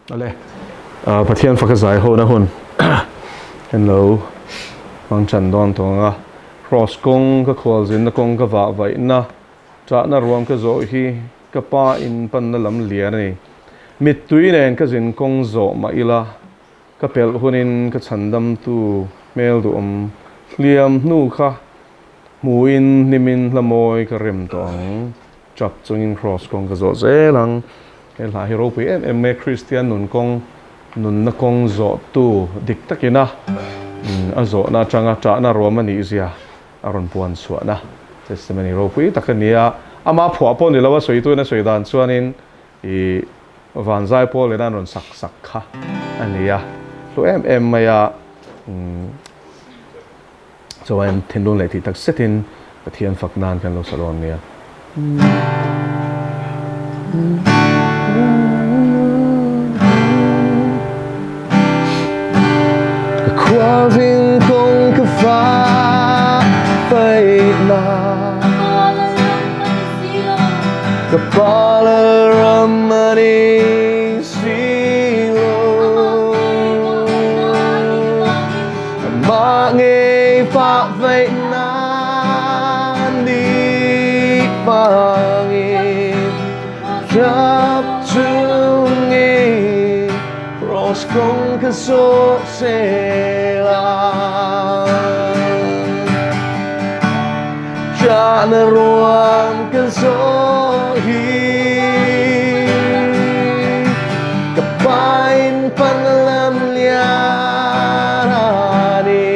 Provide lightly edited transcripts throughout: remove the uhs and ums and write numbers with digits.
Awle, Pathian faka zai hona hun kan lo hmang chan dawn tawh ang a. Kraws kawng ka khualzinna kawng ka vah vaihna, ṭahna ruam ka zawh hi ka pa in panna lam lian a ni. Mittui nen ka zin kawng zawh mah ila, ka pelh hunin ka chhandamtu hmel duhawm hliam hnu kha hmuin hnimin hla mawi ka rem tawh ang. Chap chungin Kraws kawng ka zawh zel ang. He hla hi ropui em em mai a, Kristian nun kawng, nunna kawng zawhtu dik takina a zawhna atanga ṭahna ruam a nih zia a rawn puan chhuahna testimony ropui tak a ni a. Ama phuah pawh ni lo a sawituin a sawi dan chuanin ih Vanzai pawl lena an rawn sak sak kha a ni a, hlu em em mai a. Chuan thinlung leh tih tak zetin Pathian fak nan kan lo sa dawn nia. Ka khualzin kawng ka fa faihna Ka pa lalram a ni si lo. Amah ngei fah vaihna ni vangin Ṭap chungin Cross kawng ka zawh zel a. Ṭahna ruam ka zawh hi Ka pain pan lam lian a ni.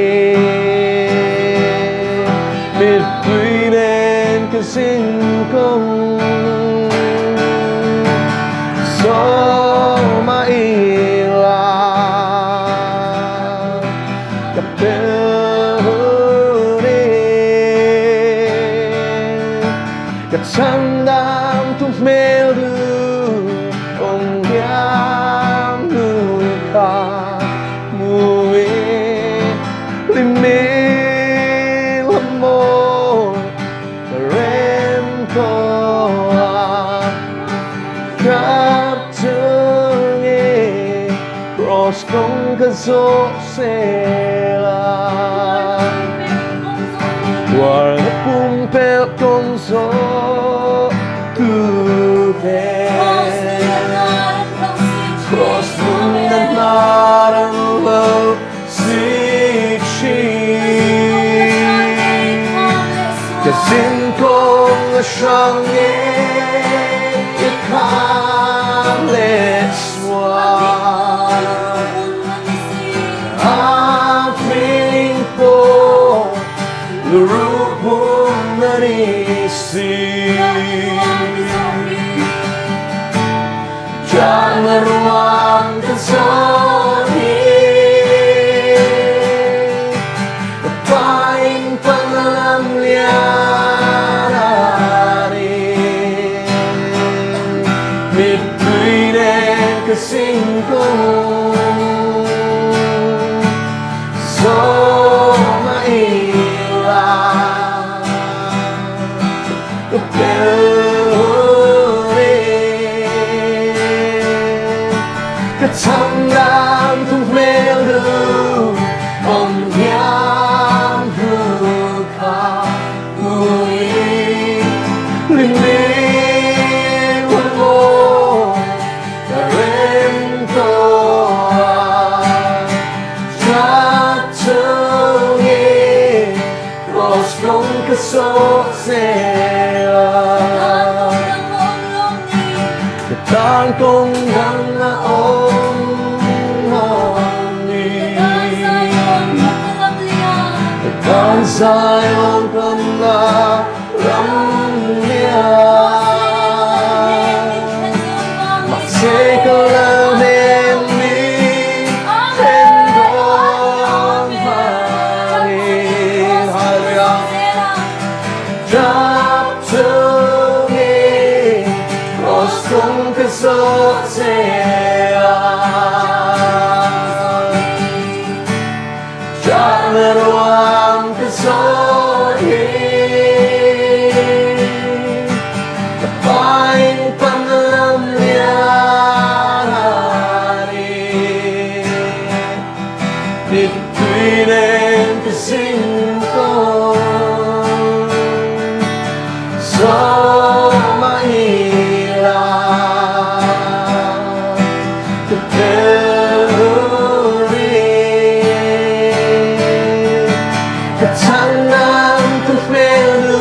Mittui nen ka zin kawng Sawm a ila Ka pel hun in Ka chhandam tu hmel duh awm hiam nu kha hmu in Hlimil a mawi ka rem tawh a Kap chungin Cross kawng ka zawh zel a. Tuarna pumpelh kawng zawh tu te. Cross nunna hnar an lo si thin. Ka zin kawng a hrang nge i kham leh sual. A hming pawh luruh hmun a ni si. Chahna ruang ka zawn hi ka pain panglam lian a ni. Mittui nen ka singkung zawm a ila ka pel hun in ka chhandam thu hmel duh awm hiam hnu kha Zion panna ram lian Mahse ka la hnem ni then dawn hmanin Hallelujah Tap chungin cross kawng ka zawh zel a. Chahna ruam ka zawh hi. Mittui nen ka zin tawn Sawma ila ka tel ri Ka chhangnam tu hmel nu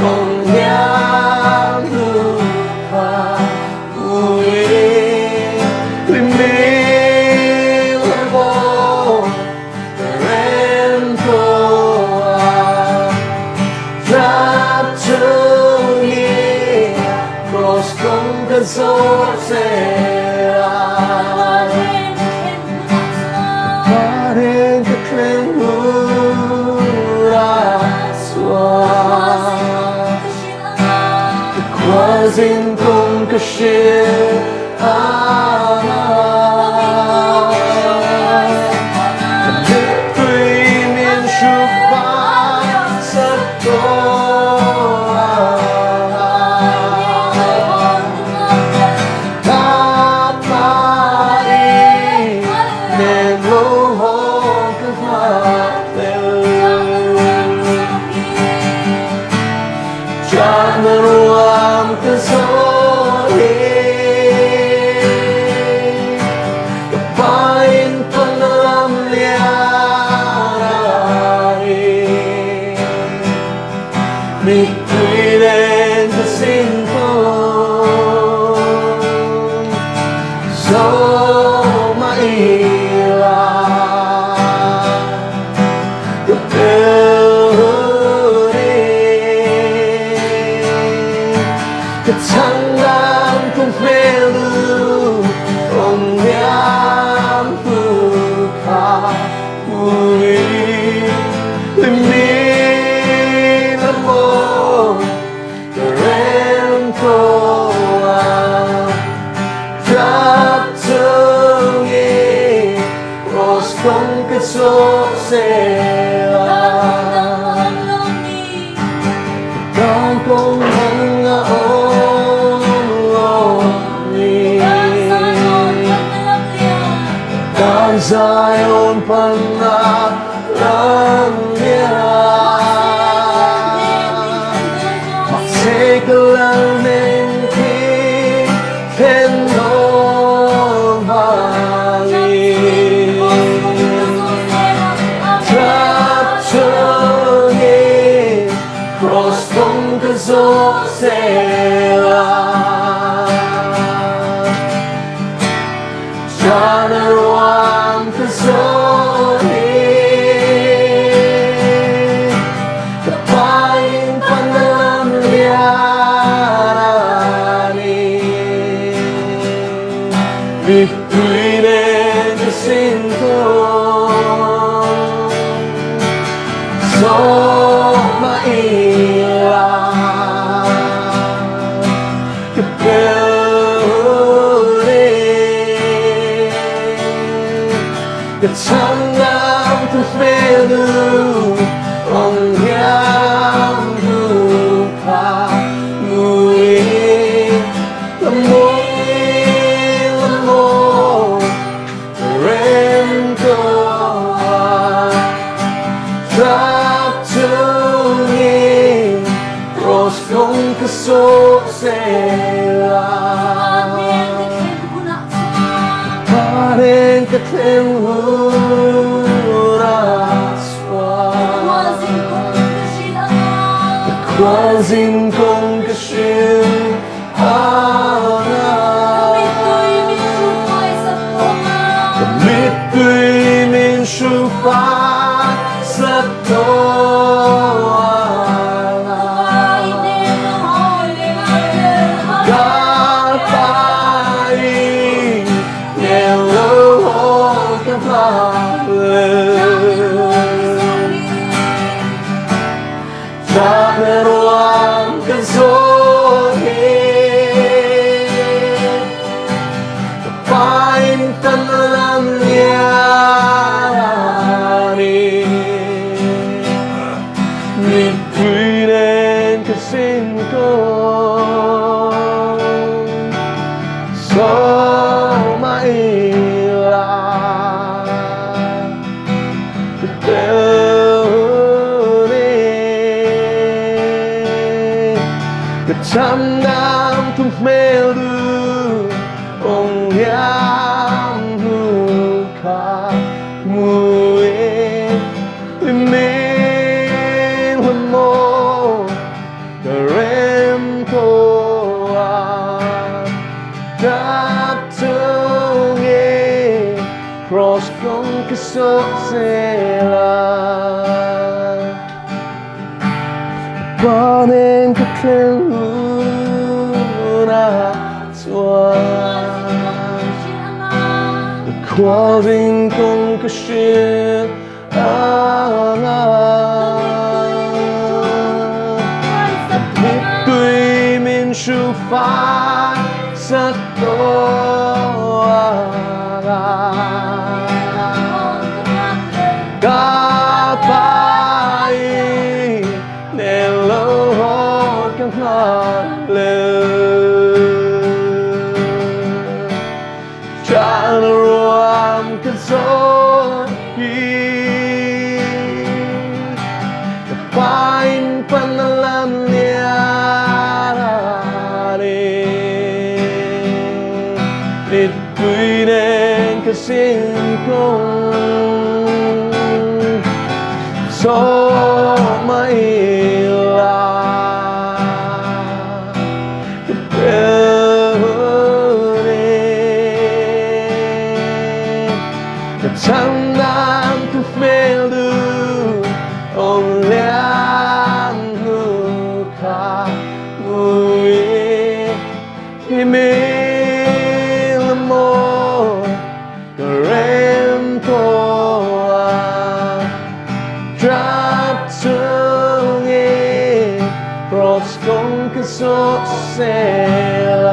kawng hniam hnu kha Khuazing kong ka hrilh ang Ka mittui min hrukfai sak tawn Ka pa i nen lo haw ka nghak tel Chakna ruam ka zawn hi Ka pa in pan a lam lian ai Mittui nen ka sin tawn Zawm a ila Ka Ka chhanglam tu hmel u awm hniam tu kha ui Hlimmi la maw ka rem tawh a Tap chungin Cross kawng ka zawh zel a. Tan kawng ang a awm lo ni. Tan Zion pan a lam lian. Mahse ka lal nen khi then nawn vangin. Tap chungin cross kawng ka zawh zel a. Chana ruang ka zawn hi Ka pain panam lian ani Mittui nen ka sin tawn Zawm a ila Ka pel ri Ka chhanglam tu hmel nu Awm hiam hnu kha ngui La mawi la mawi Rem tawh a Tap chungin Cross kawng ka sawh zel a. Ka nen ka thleng hun a chuan. Ka khualzin kawng ka hrilh ang a. Ka mittui min hrufai sak tawh ang a. Ka pai nen lo haw ka nghak Chakna ruang ka zawn hi Ka pain tan lam lian ani. Chhandam tu hmel du ong liam hnu kha hmu e Limin la maw ka rem tawh a Tap chung e Cross kawng ka zawh zel a. Pa nen ka thlen hunah chuan ka khualzin kawng ka hrilh ang a. Ka mittui min hru fai sak tawh ang a. Ka pai nen lo haw ka nghak lel. Chan ruam ka zawn hi ka pain pan a lam nian ani. Mittui nen ka sin kawng Saw mai la ka pel ni Ka chhandam tu hmel du awm liam hnu kha ngui Hi mi la maw ka rem tawh a Trap chung in cross kawng ka zawh zel a.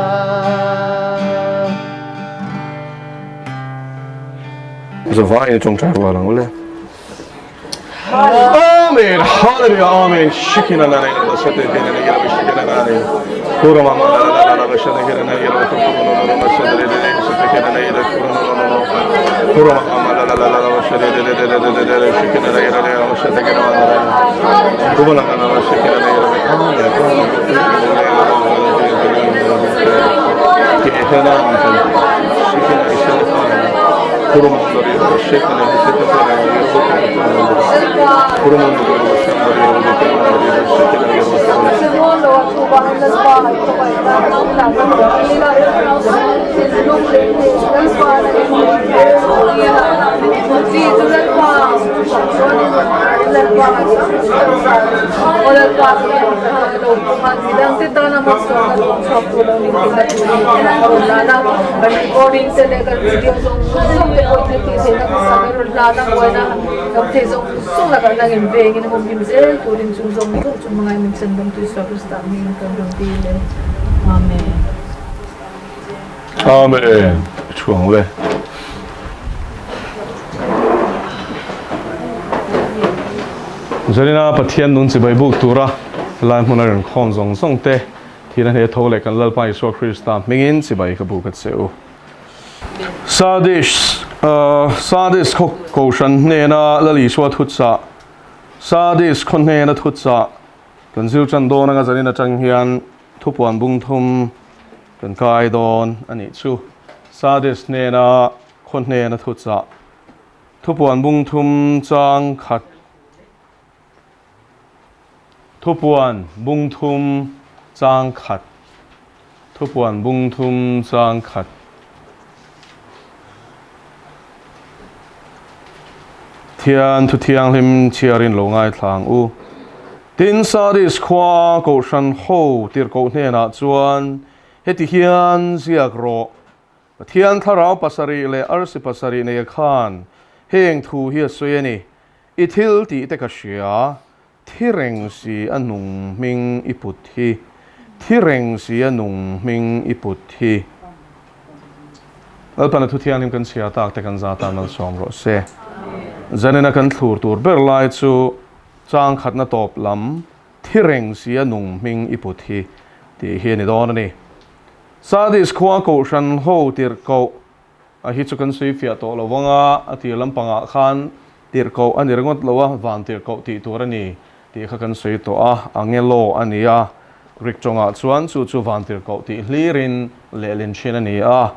Zavai in tawngtai rual ang ule. Amen. Hallelujah. Amen. Shikina na na na shate kina na gira shikina na na. Kura mama na na na na shate kina na gira to to no no no shate re re shate kina na gira kura no no no. Kura mama na na na na shate re re re re re re shikina na gira re shate kina na na. Kura na na na shikina na gira. Amen. Amen. Chuang le. Zanina Pathian nun chibai buk tura helai hmuna rawn khawm zawng zawng te thihna hneh tho leh kan Lalpa Isua Krista hmingin chibai ka buk a che u. Sardis Sardis khaw kohhran hnena Lal Isua thuchah Sardis khaw hnena thuchah kan zir tan dawn anga zanin atang hian thupuan bung thum kan kai dawn a nih chu. Sardis hnena khaw hnena thuchah Thupuan bung thum chang khat Thupuan bung thum chang khat Thupuan bung thum chang khat Thian thu thianghlim chhiarin lo ngaithla ang u. Tin, Sardis khua Kohhran ho tirhkoh hnenah chuan heti hian ziak rawh. Pathian thlarau pasarih leh arsi pasarih neia khan heng thu hi a sawi a ni, I thil tih te ka hria, thi reng si a nung hming i put hi, thi reng si a nung hming i put hi. Lalpana thu thianghlim kan chhia tak te kan za tan malsawm rawh se. Zanina kan thlur tur ber lai chu chang khatna tawp lam thi reng si a nung hming i put hi tih hi a ni dawn a ni. Sardis khua kohhran ho tirhkoh a hi chu kan sawi fiah tawh lo vang a, a tir lampangah khan tirhkoh a ni ringawt lo a, van tirhkoh tih tur a ni tih kha kan sawi tawh a, angelo a ni a, Greek tawngah chuan chu chu vantirhkoh tih hlirin lehlin thin a ni a.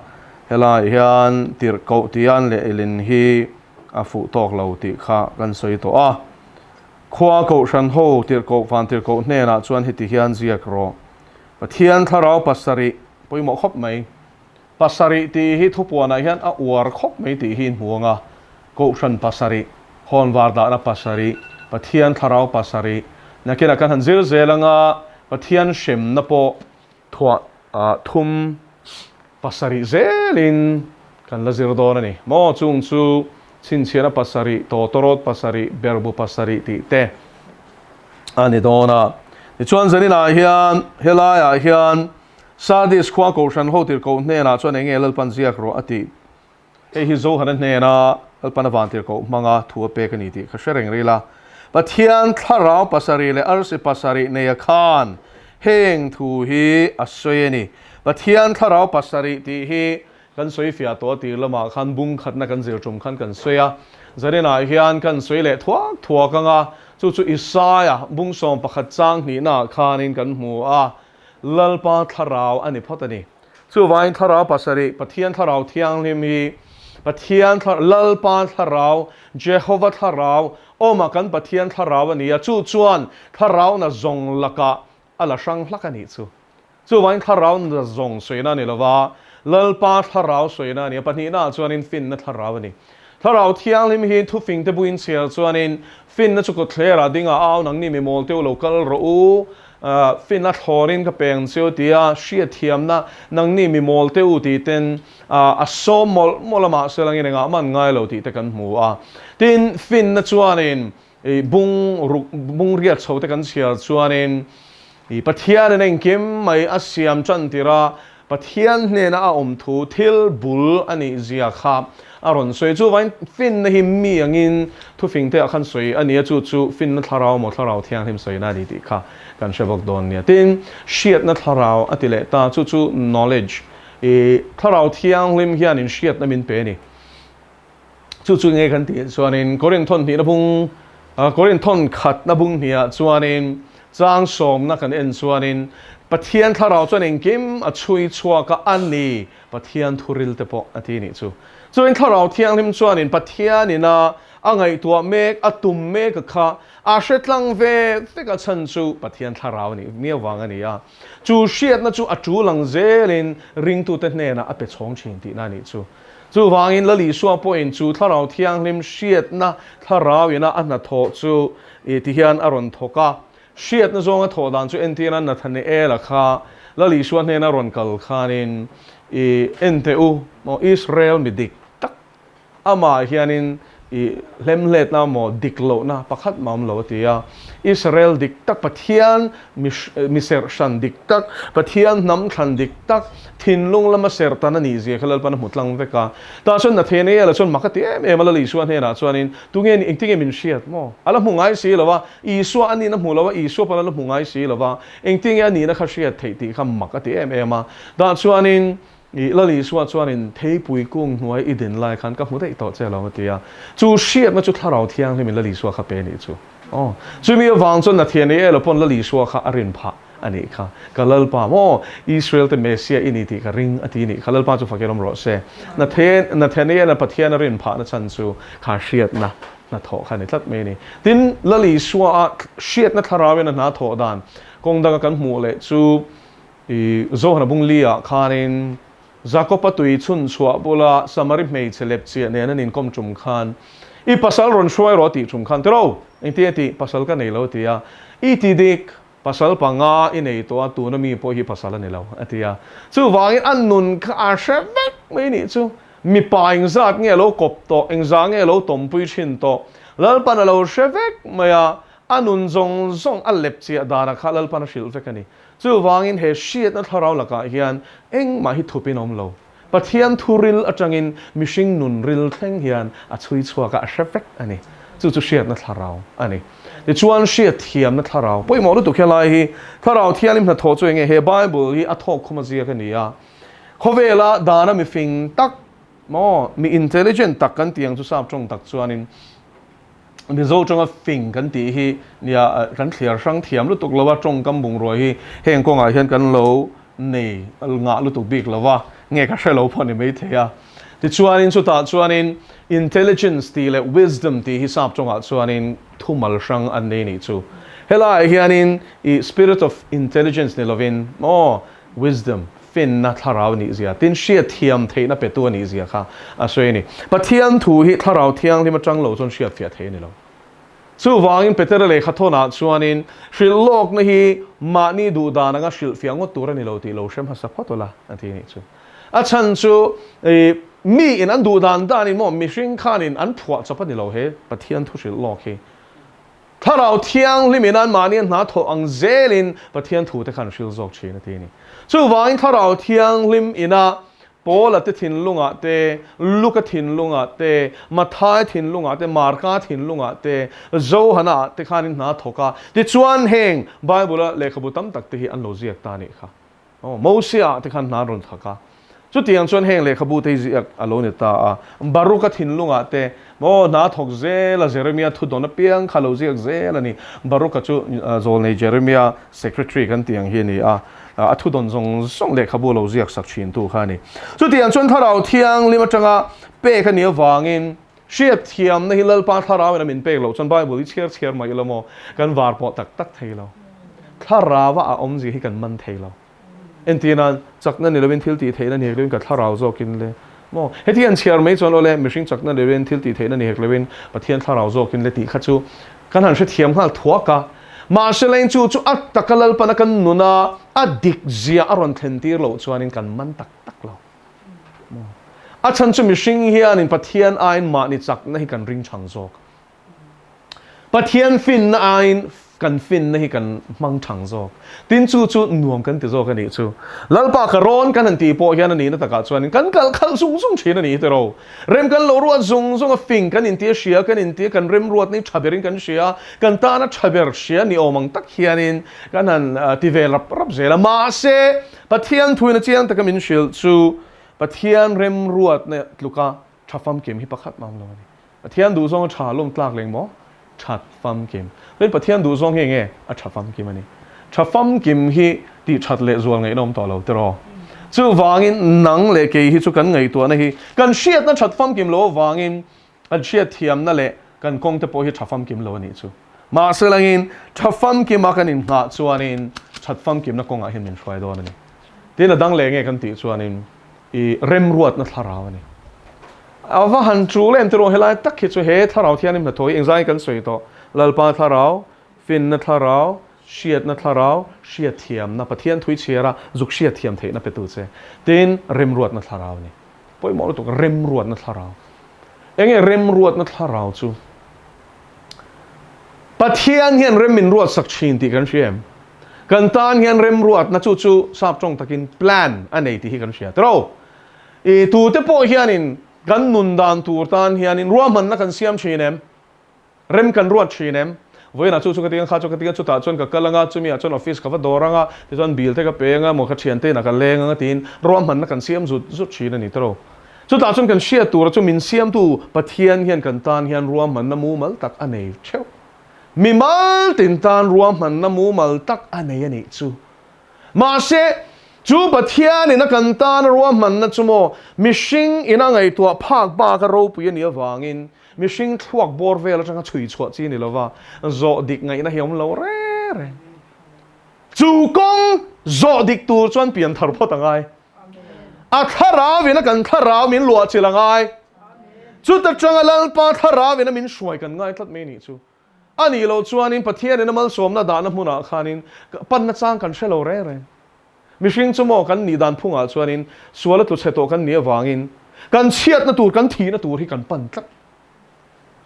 Helaiah hian tirhkoh tia an lehlin hi a fuh tawk lo tih kha kan sawi tawh a. Khua kohhran ho tirhkoh vantirhkoh hnenah chuan heti hian ziak rawh, Pathian thlarau pasarih pawimawh khawp mai. Pasarih tih hi thupuanah hian a uar khawp mai tih hi in hmu ang a, Kohhran pasarih, Hawnvar dahna pasarih, Pathian thlarau pasarih, nakinah kan han zir zel ang a, Pathian hremna pawh thuah thum pasarih zelin kan la zir dawn a ni. Maw chung chu chhinchhiahna pasarih, tawtawrawt pasarih, berbu pasarih tih te a ni dawn a. Tichuan zaninah hian helaiah hian Sardis khua Kohhran ho tirhkoh hnenah chuan eng nge Lalpan ziak rawh a tih? Hei hi Johana hnena Lalpan a van tirhkoh hmanga thu a pek a ni tih ka hre reng ril a. Pathian thlarau pasarih leh arsi pasarih neia khan heng thu hi a sawi a ni. Pathian thlarau pasarih tih hi kan sawi fiah tawh a tir lamah khan bung khatna kan zir tum khan kan sawi a. Zarinah hian kan sawi leh thuak thuak ang a, chu chu Isaia bung 11 chang hnihnaah khanin kan hmu a. Lalpa thlarau a ni phawt a ni. Chuvangin thlarau pasarih, Pathian thlarau thianghlim hi Pathian thlarau, Lalpa thlarau, Jehova thlarau, awma kan Pathian thlarau a ni a, chu chuan thlarau na zawng lakah a la hrang hlak a nih chu. Chuvangin thlarau na zawng sawina a ni lova, Lalpa thlarau sawina a ni a, pahnihnaah chuanin finna thlarau a ni. Thlarau thianghlim hi thufing te buin chhiar chuanin finna chu kawtthlerah dingah au nangni mi mawl teu lo kal rawh u, Finna thlawrin ka peng cheu tia hriatthiamna nangni mi mawl te u tih ten a sawm mawlh mawlh a mahse langin engah man ngai lo tih te kan hmu a. Tin, finna chuanin bung ruk bung riat chho te kan chhiar chuanin Pathianin engkim mai a siam tan tir a, Pathian hnena a awm thu thil bul a nih zia kha a rawn sawi. Chuvangin finna hi mi angin thufing te ah khan sawi a ni a, chu chu finna thlarau maw thlarau thianghlim sawina a ni tih kha kan hre bawk dawn nia. Tin, hriatna thlarau a ti leh ta, chu chu knowledge, i thlarau thianghlim hianin hriatna min pe a ni. Chu chu nge kan tih chuanin Korinthon hnihna bung, Korinthon khatna bung hnihah chuanin chang sawmna kan en chuanin Pathian thlarau chuan engkim a chhui chhuak a, a ni, Pathian thuril te pawh a ti nih chu. Chuin thlarau thianghlim chuanin Pathianin a a ngaihtuah mek, a tum mek a kha a hre tlang ve vek a chhan chu Pathian thlarau a nih miau vang a ni a. Chu hriatna chu a tul ang zelin ringtute hnenah a pe chhawng thin tihna a nih chu. Chuvangin Lal Isua pawhin chu Thlarau Thianghlim hriatna thlarau ina a hnathawh chu ti hian a rawn thawk a. Hriatna zawnga thawh dan chu entirna Nathanaela kha Lal Isua hnena rawn kal khanin i en teh u, maw Israel mi dik tak amah hianin i hlemhletna maw dik lohna pakhat mah awm lo a ti a. Israel dik tak Pathian mi serh hran dik tak, Pathian hnam thlan dik tak, thinlung lama serh tan a nih zia kha Lalpan a hmu tlang vek a. Tah chuan Nathanael-a chuan mak a ti em em a, Lal Isua hnenah chuanin, Tunge ni, engtinge min hriat maw? A la hmu ngai si lo a, Isua a nihna hmu lo a, Isua pawn a la hmu ngai si lo a, engtinge a nihna kha hriat theih tih kha mak a ti em em a. Tah chuanin Lal Isua chuanin theipui kung hnuai i din lai khan ka hmu daih tawh che lo a ti a. Chu hriatna chu Thlarau Thianghlimin Lal Isua kha pe a nih chu. Aw, chumi avang chuan Nathanael-a pawn Lal Isua kha a rin phah a nih kha. Ka Lalpa maw, Israel te Messiah i ni tih ka ring a ti nih kha. Lalpa chu fakin awm rawh se. Nathanael-a Pathian a rin phahna chhan chu kha hriatna hnathawh kha a ni tlat mai a ni. Tin, Lal Isua-a hriatna thlarauin a hna thawh dan kawng danga kan hmuh leh chu I Zohana bung li ah khanin Jakob-a tui chhun chhuah bula Samari hmeichhe lepchiah nen an inkawm tum khan, I pasal rawn hruai rawh a tih tum khan, Tiro, engtin a tih? Pasal ka nei lo a ti a. I ti dik, pasal panga i nei tawh a, tuna mi pawh hi pasal a ni lo a ti a. Chuvangin a nun kha a hre vek mai nih chu. Mipa engzat nge a lo kawp tawh, engzah nge a lo tawmpui thin tawh, Lalpan a lo hre vek mai a, a nun zawng zawng a lepchiah danah kha Lalpan a hrilh vek a ni. Chuvangin he hriatna thlarau lakah hian engmah hi thupin awm lo. Pathian thu ril atangin mihring nun ril thleng hian a chhui chhuak a, a hre vek a ni. Chu chu hriatna thlarau a ni. Tichuan hriatthiamna thlarau pawimawh lutuk helai hi Thlarau Thianghlim hnathawh chu enge he Bible hi a thawk khum a ziak a ni a. Khawvela dana mifing tak maw mi intelligent tak kan tih ang chu sap tawng tak chuanin. Mizo tawng a fing kan tih hi nia kan thliar hrang thiam lutuk lo a, tawngkam bungrua hi heng kawngah hian kan lo nei ngah lutuk bik lo a, nge ka hre lo pawh ni maithei a. Tichuanin chutah chuanin intelligence tih leh wisdom tih hi sap tawngah chuanin thumal hrang an nei nih chu. Helaiah hianin i spirit of intelligence ni lovin maw wisdom, finna thlarau nih zia, tin hriatthiam theihna petu a nih zia kha a sawi a ni. Pathian thu hi thlarau thianghlim atang lo chuan hriatfiah thei a ni lo. Chuvangin Petera lehkha thawnah chuanin hrilhlawkna hi mahni duh dan anga hrilhfiah ngawt tur a ni lo tih lo hre hmasa phawt ula a ti a nih chu. A chhan chu miin an duh dan danin maw mihring khanin an phuah chawp a ni lo he Pathian thu hrilhlawk hi. Thlarau Thianghlimin anmahni a hna thawh ang zelin Pathian thute kha an hril zawk thin a ti a ni. Chuvangin Thlarau Thianghlim ina Paula te thinlungah te, Luka thinlungah te, Matthai thinlungah te, Marka thinlungah te, Johana te khanin hna thawk a, tichuan heng Bible-a lehkhabu tam tak te hi an lo ziak ta a nih kha. Aw, Mosia te khan hna an rawn thak a. Chutiang chuan heng lehkhabu te hi ziak a lo ni ta a. Baruka thinlungah te, aw, hna thawk zel a, Jeremia thu dawn apiang kha lo ziak zel a ni. Baruka chu zawlnei Jeremia secretary kan tih ang hi a ni a, a thu dawn zawng zawng lehkhabu lo ziak sak thintu kha a ni. Chutiang chuan Thlarau Thianghlim atanga pek a nih avangin hriatthiamna hi Lalpa Thlarauin a min pek loh chuan Bible hi chhiar chhiar mai ila maw, kan var pawh tak tak thei lo. Thlarauva a awmzia hi kan man thei lo. Entir nan, chakna ni lovin thil tih theihna ni hek lovin ka thlarau zawkin le. Maw? Heti an chhiar mai chuan awle, mihring chakna ni lovin thil tih theihna ni hek lovin Pathian thlarau zawkin le tih kha chu kan han hrethiam nghal thuak a. Mahse leng chu chu a taka Lalpana kan nuna a dik zia a rawn thlen tir loh chuanin kan man tak tak lo. Maw? A chhan chu mihring hianin Pathian aiin mahni chakna hi kan ring chang zawk. Pathian finna aiin kan finna hi kan hmang thang zawk. Tin chu chu nuam kan ti zawk a nih chu. Lalpa ka rawn kan han tih pawh hian a nihna takah chuanin kan kal khalh zung zung thin a nih hi tiraw. Rem kan lo ruat zung zung a, fing kan inti a hria, kan inti a, kan remruatna hi tha berin kan hria a, kan tana tha ber hria ni awm ang tak hianin kan han ti ve rap rap zel a. Mahse, Pathian thuina chiang taka min hrilh chu Pathian remruatna tluka tha famkim hi pakhat mah awm lo a ni. Pathian duhzawng a tha lawm tlak leng maw? That famkim. Chuan Pathian duhzawng hi enge? A tha famkim a ni. Tha famkim hi tih that leh zual ngaihna awm tawh lo tiraw? Chuvangin nang leh kei hi chu kan ngaihtuahna hi kan hriatna that famkim lo avangin kan hriatthiamna leh kan kawng te pawh hi tha famkim lo a nih chu. Mahse langin tha famkima kan inghah chuanin that famkimna kawngah hian min hruai dawn a ni. Tin a dang leh nge kan tih chuanin I remruatna thlarau a ni. A va han tul em tiraw helai tak hi chu he thlarau thianghlim hnathawh hi engzai kan sawi tawh. Lalpa thlarau, finna thlarau, hriatna thlarau, hriatthiamna, Pathian thui chhiara zuk hriatthiam theihna petu che. Tin, remruatna thlarau a ni. Pawimawh lutuk remruatna thlarau. Enge remruatna thlarau chu? Pathian hian rem min ruatsak thin tih kan hria em? Kan tan hian remruatna chu chu sap tawng takin plan a nei tih hi kan hria tiraw? I tute pawh hianin kan nun dan tur tan hianin ruahmanna kan siam thin em? Rem kan ruat thin em? Vawiinah chu chu ka ti ang, kha chu ka ti ang, chutah chuan ka kal anga, chumi ah chuan office ka va dawr anga, tichuan bill te ka pe anga, maw ka thiante inah ka leng anga tiin ruahmanna kan siam zut zut thin a ni tiraw? Chutah chuan kan hriat tura chu min siamtu Pathian hian kan tan hian ruahmanna mumal tak a nei theuh. Mimal tin tan ruahmanna mumal tak a nei a nih chu. Mahse, chu Pathianin a kan tana ruahmanna chu maw mihring ina ngaihtuah phak bak a ropui a nih avangin mihring thluak bawr vel atanga chhui chhuah chi a ni lova, zawh dik ngaihna hi a awm lo reng reng. Chu kawng zawh dik tur chuan pian thar phawt a ngai. A thlarau ina kan thlarau min luah chilh a ngai. Chuta tanga Lalpa thlarau ina min hruai kan ngai tlat mai nih chu. A nih loh chuanin Pathianin a malsawmna dahna hmunah khanin panna chang kan hre lo reng reng. Mihring chu maw kan nih dan phungah chuanin sual a tlu chhe tawh kan nih avangin kan chhiatna tur kan thihna tur hi kan pan tlat.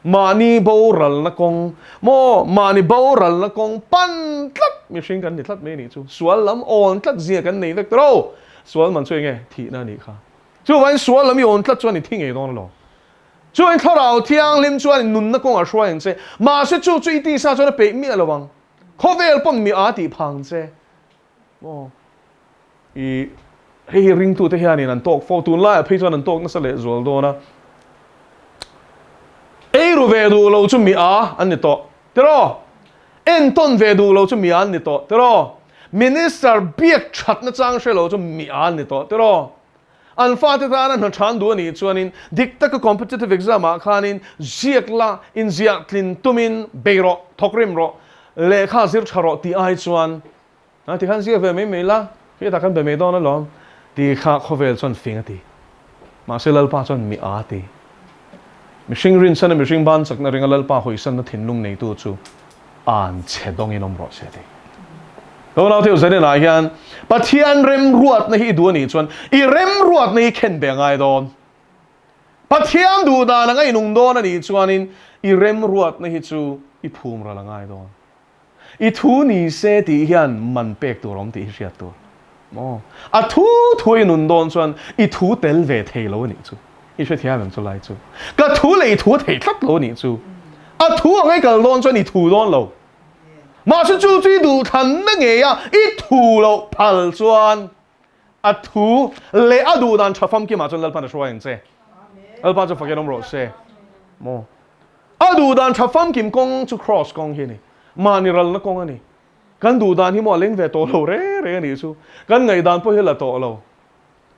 Mahni boralna kawng maw mahni boralna kawng pan tlat mihring kan ni tlat mai nih chu. Sual lam awn tlat zia kan nei vek tawh. Sual man chu enge thihna a nih kha. Chuvangin sual lam i awn tlat chuan i thi ngei dawn alawm. Chuan Thlarau Thianghlim chuan i nunna kawngah hruai ang che. Mahse chu chu i tisa chuan a peih miah lo ang. Khawvel pawn mi aa tih phang che. Maw? I hei hi ringtute hianin an tawk fo. Tunlaiah phei chuan an tawk nasa lehzual dawn a. Ei. Eiru ve duh lo chu mi a an ni tawh tiraw? Entawn ve duh lo chu mi a an ni tawh tiraw? Minister biak thatna chang hre lo chu mi a an ni tawh tiraw? An fate tana hna than duh a nih chuanin dik taka competitive exam ah khanin ziak la, inziah tlin tumin bei rawh, thawk rim rawh, lehkha zir tha rawh tih ai chuan A ti khan ziak ve mai mai la, khi tah kan be mai dawn alawm tih kha khawvel chuan fing a ti. Mahse Lalpa chuan mi a ti. Mihring rinchana mihring ban chakna ringa Lalpa hawisanna thinlung neitu chu an chhe dawngin awm rawh se a ti. Ka unau theuh zaninah hian Pathian remruatna hi i duh a nih chuan i remruatna hi khen be a ngai dawn. Pathian duh dan anga i nung dawn a nih chuanin i remruatna hi chu i phum ral a ngai dawn. I thu ni se tih hian man pek tur awm tih hi hriat tur maw? A thu thu i nun dawn chuan i thu tel ve thei lo a nih chu. I hrethiam em chu lai chu? Ka thu leh i thu a thei tlat lo a nih chu. A thu ang i kal dawn chuan i thu dawn lo. Mahse chu chu i duhthlanna ngei a, i thu loh phal chuan a thu leh a duh dan tha famkimah chuan Lalpan a hruai ang che. Lalpa chu fakin awm rawh se. Maw? A duh dan tha famkim kawng chu Kraws kawng hi a ni. Mahni ralna kawng a ni. Kan duh dan hi maw a leng ve tawh lo reng reng a nih chu. Kan ngaihdan pawh hi la tawh lo.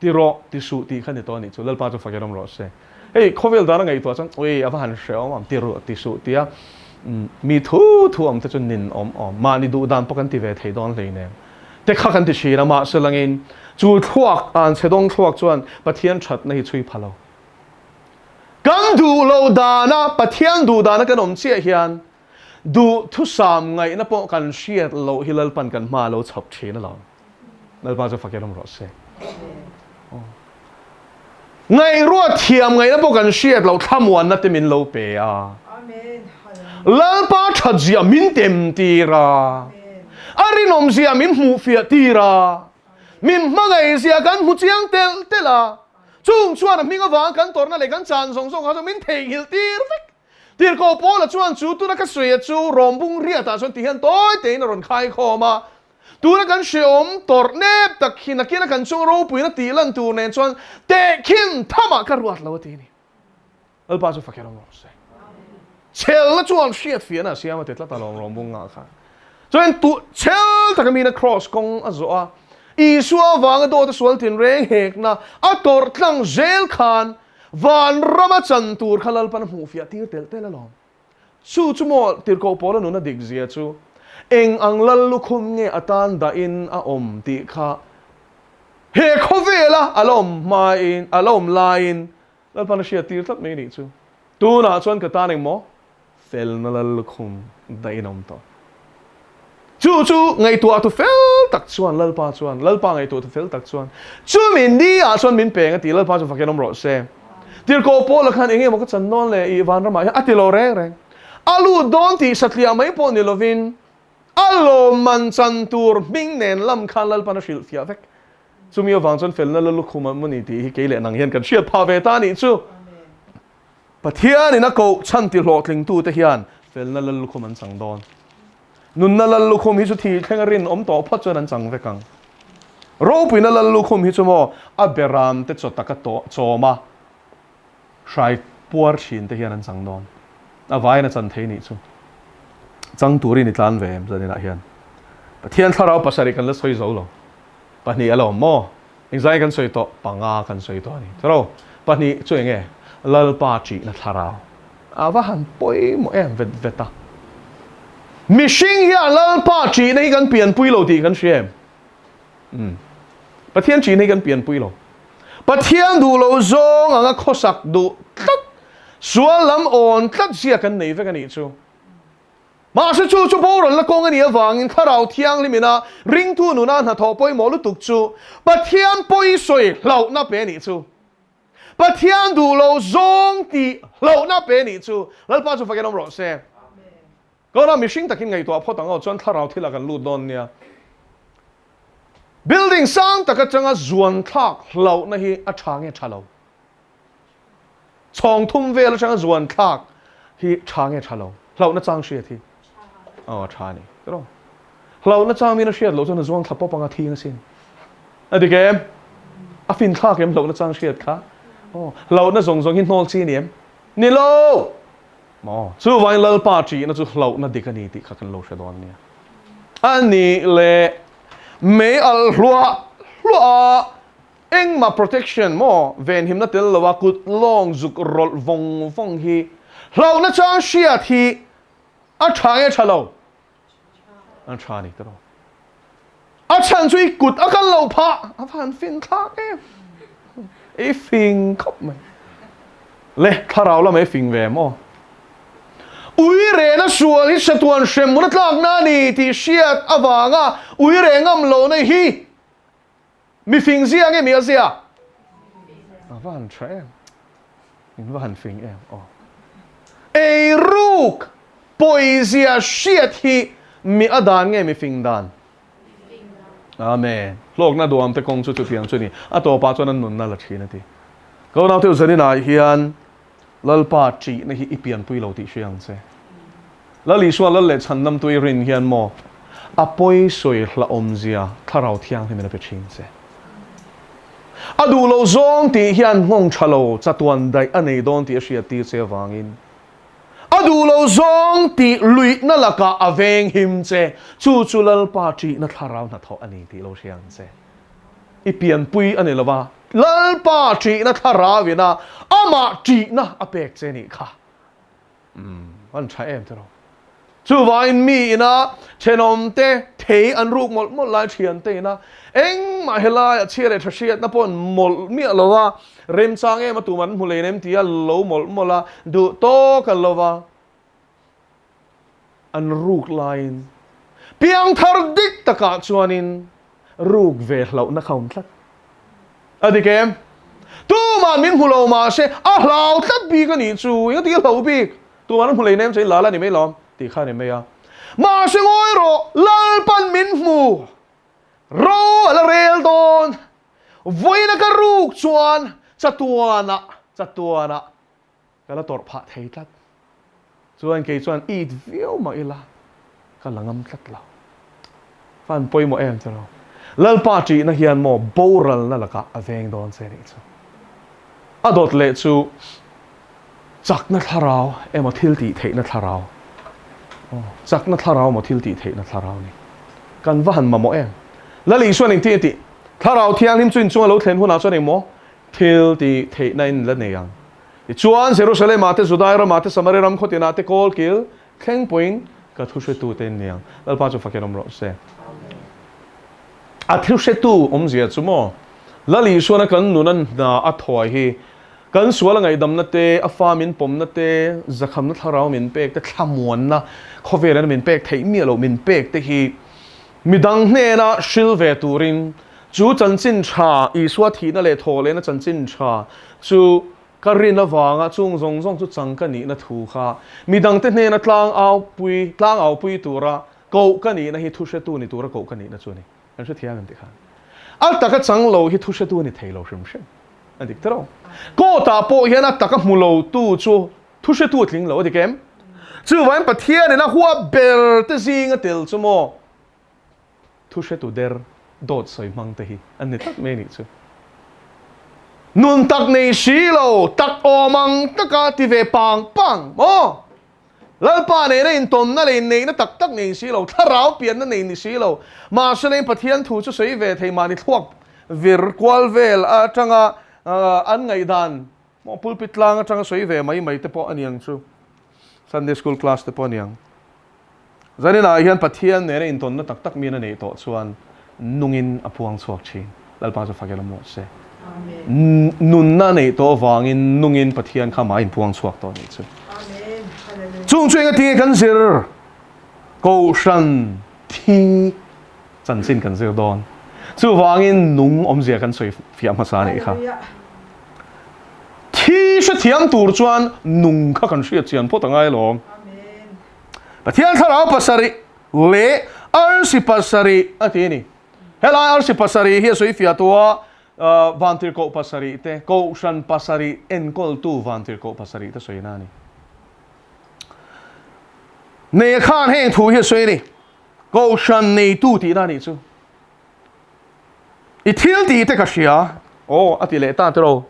Ti rawh, ti suh tih kha ni tawh a nih chu. Lalpa chu fakin awm rawh se. Hei khawvel dan a ngaihtuah chuan ui a va han hre awm ang ti rawh, ti suh tia mi thu thu awm te chu nin awm awm. Mahni duh dan pawh kan ti ve thei dawn hleinem. Te kha kan ti thin a, mahse langin chu thluak, anchhe dawng thluak chuan Pathian thatna hi chhui pha lo. Kan duh loh dana Pathian duh dana kan awm chiah hian duh thusam ngaihna pawh kan hriat loh hi Lalpan kan hma a lo chhawp thin alawm. Lalpa chu fakin awm rawh se. Ngaihruat thiam ngaihna pawh kan hriat loh thlamuanna te min lo pe a. Lalpa that zia min tem tir a. A rinawm zia min hmuhfiah tir a. Min hmangaih zia kan hmu chiang telh telh a. Chung chuan a hming avang kan tawrhna leh kan chan zawng zawng kha chu min theihnghilh tir vek. Tirhkoh Paula chuan chu tuna ka sawi chu rawmbung riatah chuan ti hian tawi tein a rawn khai khawm a. Tuna kan hreawm tawrh nep tak hi nakina kan chung ropuina tih lan tur nen chuan tehkhin thamah ka ruat lo a ti a ni. Lalpa chu fakher awm rawh se. Chhelna chuan hriat fiahna a siam a ti tlat a lawm rawmbung ngah khan. Chuan tu chhel taka mina cross kawng a zawh a, Isua avanga dawt a sual tinreng hekna a tawrh tlang zel khan vanrama chan tur kha Lalpan a hmuh fiah tir telh telh alawm. Chu chu maw tirhkoh Paula nuna dik zia chu eng ang lal lukhum nge a tan dahin a awm tih kha he khawvela a la awm hmain a la awm laiin Lalpan a hriat tir tlat mai nih chu. Tunah chuan ka tan engmaw felna lal lukhum daih in a awm tawh. Chu chu ngaihtuah tu fel tak chuan Lalpa chuan, Lalpa ngaihtuah tu fel tak chuan chumi ni ah chuan min peng a ti, Lalpa chu fakin awm rawh se. Tirhkoh Paula khan enge maw ka chan dawn le i vanramah hian a ti lo reng reng. A lut dawn tih satliah mai pawh ni lovin a lawmman chan tur hming nen lam khan Lalpan a hrilhfiah vek. Chumi avang chuan felna la lukhum a maw ni tih hi kei leh nang hian kan hriat phah ve ta a nih chu. Pathianin a koh chhan ti hlawhtlingtute hian felna lal lukhum an chang dawn. Nunna lal lukhum hi chu thih thleng a rinawm tawh phawt chuan an chang vek ang. Ropuina lal lukhum hi chu maw a beramte chaw taka chawm a hrai puar thin te hian an chang dawn. A vaiin a chan thei nih chu. Chang turin i tlan ve em zaninah hian. Pathian thlarau pasarih kan la sawi zo lo. Pahnih a lo awm maw? Engzai kan sawi tawh? Panga kan sawi tawh a ni. Charo, pahnih chu enge? Lalpa ṭihna thlarau. A va han pawimawh em vet vet a. Mihring hian Lalpa ṭihna hi kan pianpui lo tih kan hria em? Umm. Pathian ṭihna hi kan pianpui lo. Pathian duh lo zawng anga khawsak duh tlat, sual lam awn tlat zia kan nei vek a nih chu. Mahse chu chu boralna kawng a nih avangin Thlarau Thianghlim ina ringtu nuna hnathawh pawimawh lutuk chu Pathian pawisawi hlauhna pe a nih chu. Pathian duh lo zawng tih hlauhna pe a nih chu. Lalpa chu fakin awm rawh se. Kawna mihring takin ngaihtuah phawt ang aw chuan Thlarau thilah kan lut dawn nia. Building sang tak atanga zuan thlak hlauhna hi a tha nge tha lo? Chhawng thum vel atanga zuan thlak hi tha nge tha lo? Hlauhna chang hriat hi aw a tha a ni tiraw? Hlauhna chang min a hriat loh chuan a zuang thla pawp anga thing asin. A dik em? A fin thlak em hlauhna chang hriat kha? Aw, hlauhna zawng zawng hi hnawl chi a ni em? Ni lo! Maw? Chuvangin Lalpa ṭihna chu hlauhna dik a ni tih kha kan lo hre dawn nia. A nih leh mei alh hluah hluah a, engmah protection maw venhimna tel lo a kut lawng zuk rawlh vawng vawng hi hlauhna chang hriat hi a ṭha nge ṭha lo? A ṭha ni tawh. A chhan chu i kut a kal lo phah. A va han fin thlak em. I fing khawp mai. Le, thlarau lamah i fing ve maw? Ui rehna sual hi satuan hrem muna tlakna a ni tih hriat avanga ui reh ngam lohna hi Mi fing zia nge mi a zia? A va han tha em. In va han fing em aw. Eiruk pawizia hriat hi mi a dan nge mi fing dan? Amen. Hlawkna duam te kawng chu chutiang chu ni. A tawpah chuan an nunna la thin a ti. Ka unaute u zaninah hian Lalpa ṭihna hi i pianpui lo tih hria ang che. Lal Isua Lal leh Chhandamtu i rin hian maw a pawi sawi hlauhawmzia Thlarau Thianghlimin a pe ṭhin che. A duh lo zawng tih hian nghawng ṭha lo chatuan daih a nei dawn tih a hriattir che avangin a duh lo zawng tih luihna lakah a venghim che. Chu chu Lalpa ṭihna Thlarau hnathawh a ni tih lo hria ang che. I pianpui a ni lo va, Lalpa ṭihna thlarau ina amah ṭihna a pek che nih kha. Umm, an ṭha em tiraw? Chuvangin mi ina ṭhenawmte thei an ruk mawlh mawlh lai ṭhiante ina engmah helai a chhia leh ṭha hriatna pawh an mawlh miah lo va, remchang em a tum an hmu lei nem tia lo mawlh mawlh a, duh tawk an lo va. An ruk laiin piangthar dik takah chuanin ruk ve hlauhna kha awm tlat. A dik em? Tumah min hmu lo mahse a hlau tlat bik a nih chu, engati a hlau bik? Tumah an hmu lei nem che in lal a ni mai lawm tih kha a ni mai a. Mahse ngawi rawh, Lalpan min hmu, ro a la rel dawn, vawiina ka ruk chuan chatuanah, chatuanah Ka la tawrh phah thei tlat. Chuan kei chuan it viau mah ila ka la ngam tlat lo. Fan pawimawh em chu lo. Lalpa ṭihna hian maw boralna lakah a veng dawn che nih chu. A dawt leh chu chakna thlarau emaw thil tih theihna thlarau. Aw, chakna thlarau emaw thil tih theihna thlarau ni. Kan va han mamawh em. Lal Isuan engtin a tih? Thlarau Thianghlim chu inchunga lo thlen hunah chuan engmaw Thil tih theihna in la nei ang. Tichuan, Jerusalem-ah te, Judai ramah te, Samaria ram khawtinah te kawl kil thleng pawhin ka thuhretute in ni ang. Lalpa chu fakin awm rawh se. A thuhretu awmzia chu maw? Lal Isuana kan nuna hna a thawi hi kan sual a ngaihdamna te, a fa min pawmna te, zakhamna thlarau min pek te, thlamuanna khawvelana min pek theih miah loh min pek te hi midang hnena hril ve turin Chu chanchin tha, Isua thihna leh thawhlehna chanchin tha chu ka rin avanga chung zawng zawng chu chang ka nihna thu kha midangte hnena tlangaupui, tlangaupui tura koh ka nihna hi thuhretu ni tura koh ka nihna chu a ni. Kan hrethiam em tih khan. A taka chang lo hi thuhretu a ni thei lo hrim hrim. A dik tawh lo. Court-ah pawh hian a taka hmu lotu chu thuhretu a tling lo a dik em? Chuvangin Pathianin a huap ber te zinga tel chu maw? Thu hretu der dawt sawi hmang te hi an ni tlat mai a nih chu. Nun tak nei si lo, tak awm ang taka ti ve pang pang maw? Lalpa nena intawnna leh inneihna tak tak nei si lo, thlarau pianna nei ni si lo, mahse leng Pathian thu chu sawi ve thei mahni thluak vir kual vel atanga an ngaihdan maw pulpit tlang atanga sawi ve mai mai te pawh a niang chu. Sunday school class te pawh a niang. Zaninah hian Pathian nena intawnna tak tak miin a neih tawh chuan nungin a puang chhuak thin. Lalpa chu fak ila mawh se. Nunna a neih tawh avangin nungin Pathian kha mah a inpuang chhuak tawh anih chu. Chung chu engatinge kan zir? Kohhran thi chanchin kan zir dawn. Chuvangin nung awmzia kan sawi fiah hmasa anih kha. Thi hrethiam tur chuan nung kha kan hriat chian phawt angai alawm. Pathian thlarau pasarih leh arsi pasarih a ti a ni. Helai arsi pasarih hi a sawi fiah tu a, vantirhkoh pasarih te, kohhran pasarih enkawltu vantirhkoh pasarih te sawina a ni. Nei khan heng thu hi a sawi a ni. Kohhran neitu tihna a nih chu. I thil tih te ka hria. Aw, a ti leh ta tiraw.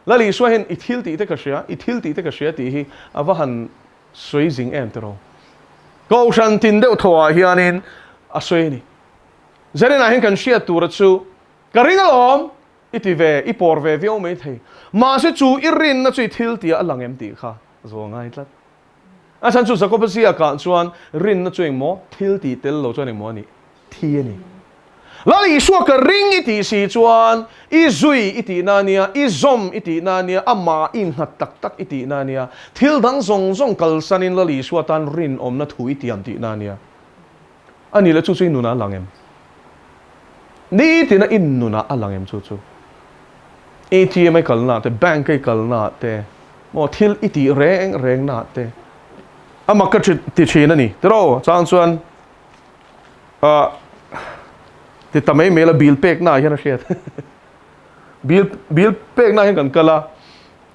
Lal Isua hian i thil tih te ka hria, i thil tih te ka hria tih hi a va han. sawi zing em tiraw? Kohhran tin deuh thawhah hianin a sawi a ni. Zaninah hian kan hriat tura chu ka ring alawm i ti ve, i pawr ve viau mai thei. Mahse chu i rinna chu i thil tih a lang em tih kha zaw ngai tlat. A chhan chu Jakoba ziakah chuan rinna chu engmaw thil tih tel lo chuan engmaw a nih? Thi a ni. Lal Isua ka ring i tih si chuan i zui i tihna a nia, i zawm i tihna a nia, amah i innghat tak tak i tihna a nia. Thil dang zawng zawng kalsanin Lal Isua tan rinawmna thu i tiam tihna a nia. A nih leh chu chu i nunah a lang em? Nitina i nunah a lang em chu chu? ATM a i kalnaah te, bank a i kalnaah te, maw thil i tih reng rengnaah te a mak ka ti thin a ni. Tiraw chang chuan ah ti ta mai mai la bill peknaah hian a hriat. Bill bill peknaah hian kan kal a,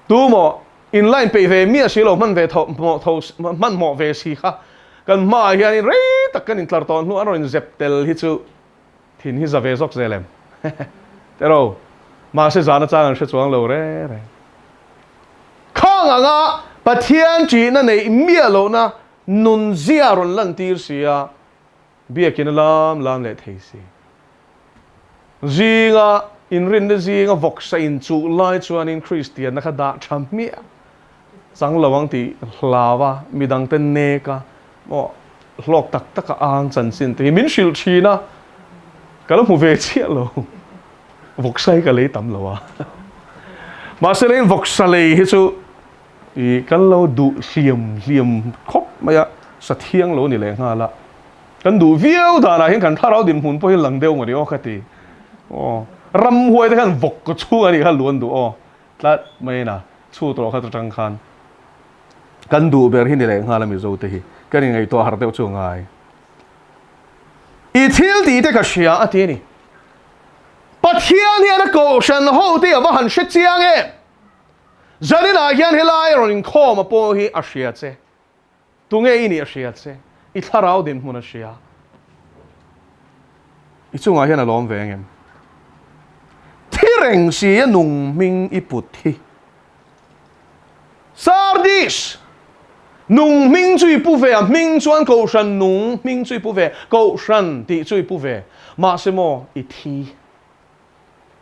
tumaw In line peih ve miah si lo hman ve tho hmawh tho hmanhmawh ve si kha kan hmaah hianin rei tak kan intlar tawh hnu an rawn inzep tel hi chu thin hi za ve zawk zel em? Tero, mahse zan atang an hre chuang lo reng reng. Khang anga Pathian ṭihna neih miah lohna nunzia rawn lantir si a, Biakin a lam lam leh thei si. Zinga inrinna zinga vawksa inchuh lai chuanin Kristianna kha dah tha hmiah chang lo ang tih hlau a, midangte nek a, maw hlawk tak tak a ang chanchin te hi min hrilh thin a, ka lo hmu ve chiah lo. Vawksa hi ka lei tam lo a. Mahse lei vawksa lei hi chu I kan lo duh hliam hliam khawp mai a, sa thiang lo ni leh nghal a. Kan duh viau danah hian kan thlarau dinhmun pawh hi lang deuh maw ni aw ka ti. Aw, ramhuai te khan vawk kaw chhung a nih kha luan duh aw tlat mai na chhut rawh kha atang khan kan duh ber hi ni leh nghal a Mizo te hi kan inngaihtuah harh deuh chu a ngai. I thil tih te ka hria a ti a ni. Pathian hian a kohhran ho te a va han hre chiang em? Zaninah hian helai rawn inkhawm a pawh hi a hria che. Tunge i nih a hria che. I thlarau dinhmun a hria. I chungah hian a lawm ve engem? Thi reng si a nung hming i put hi. Sardis! Nung hming chu i pu ve, a hming chuan Kohhran nung hming chu i pu ve, Kohhran tih chu i pu ve. Mahse maw, i thi.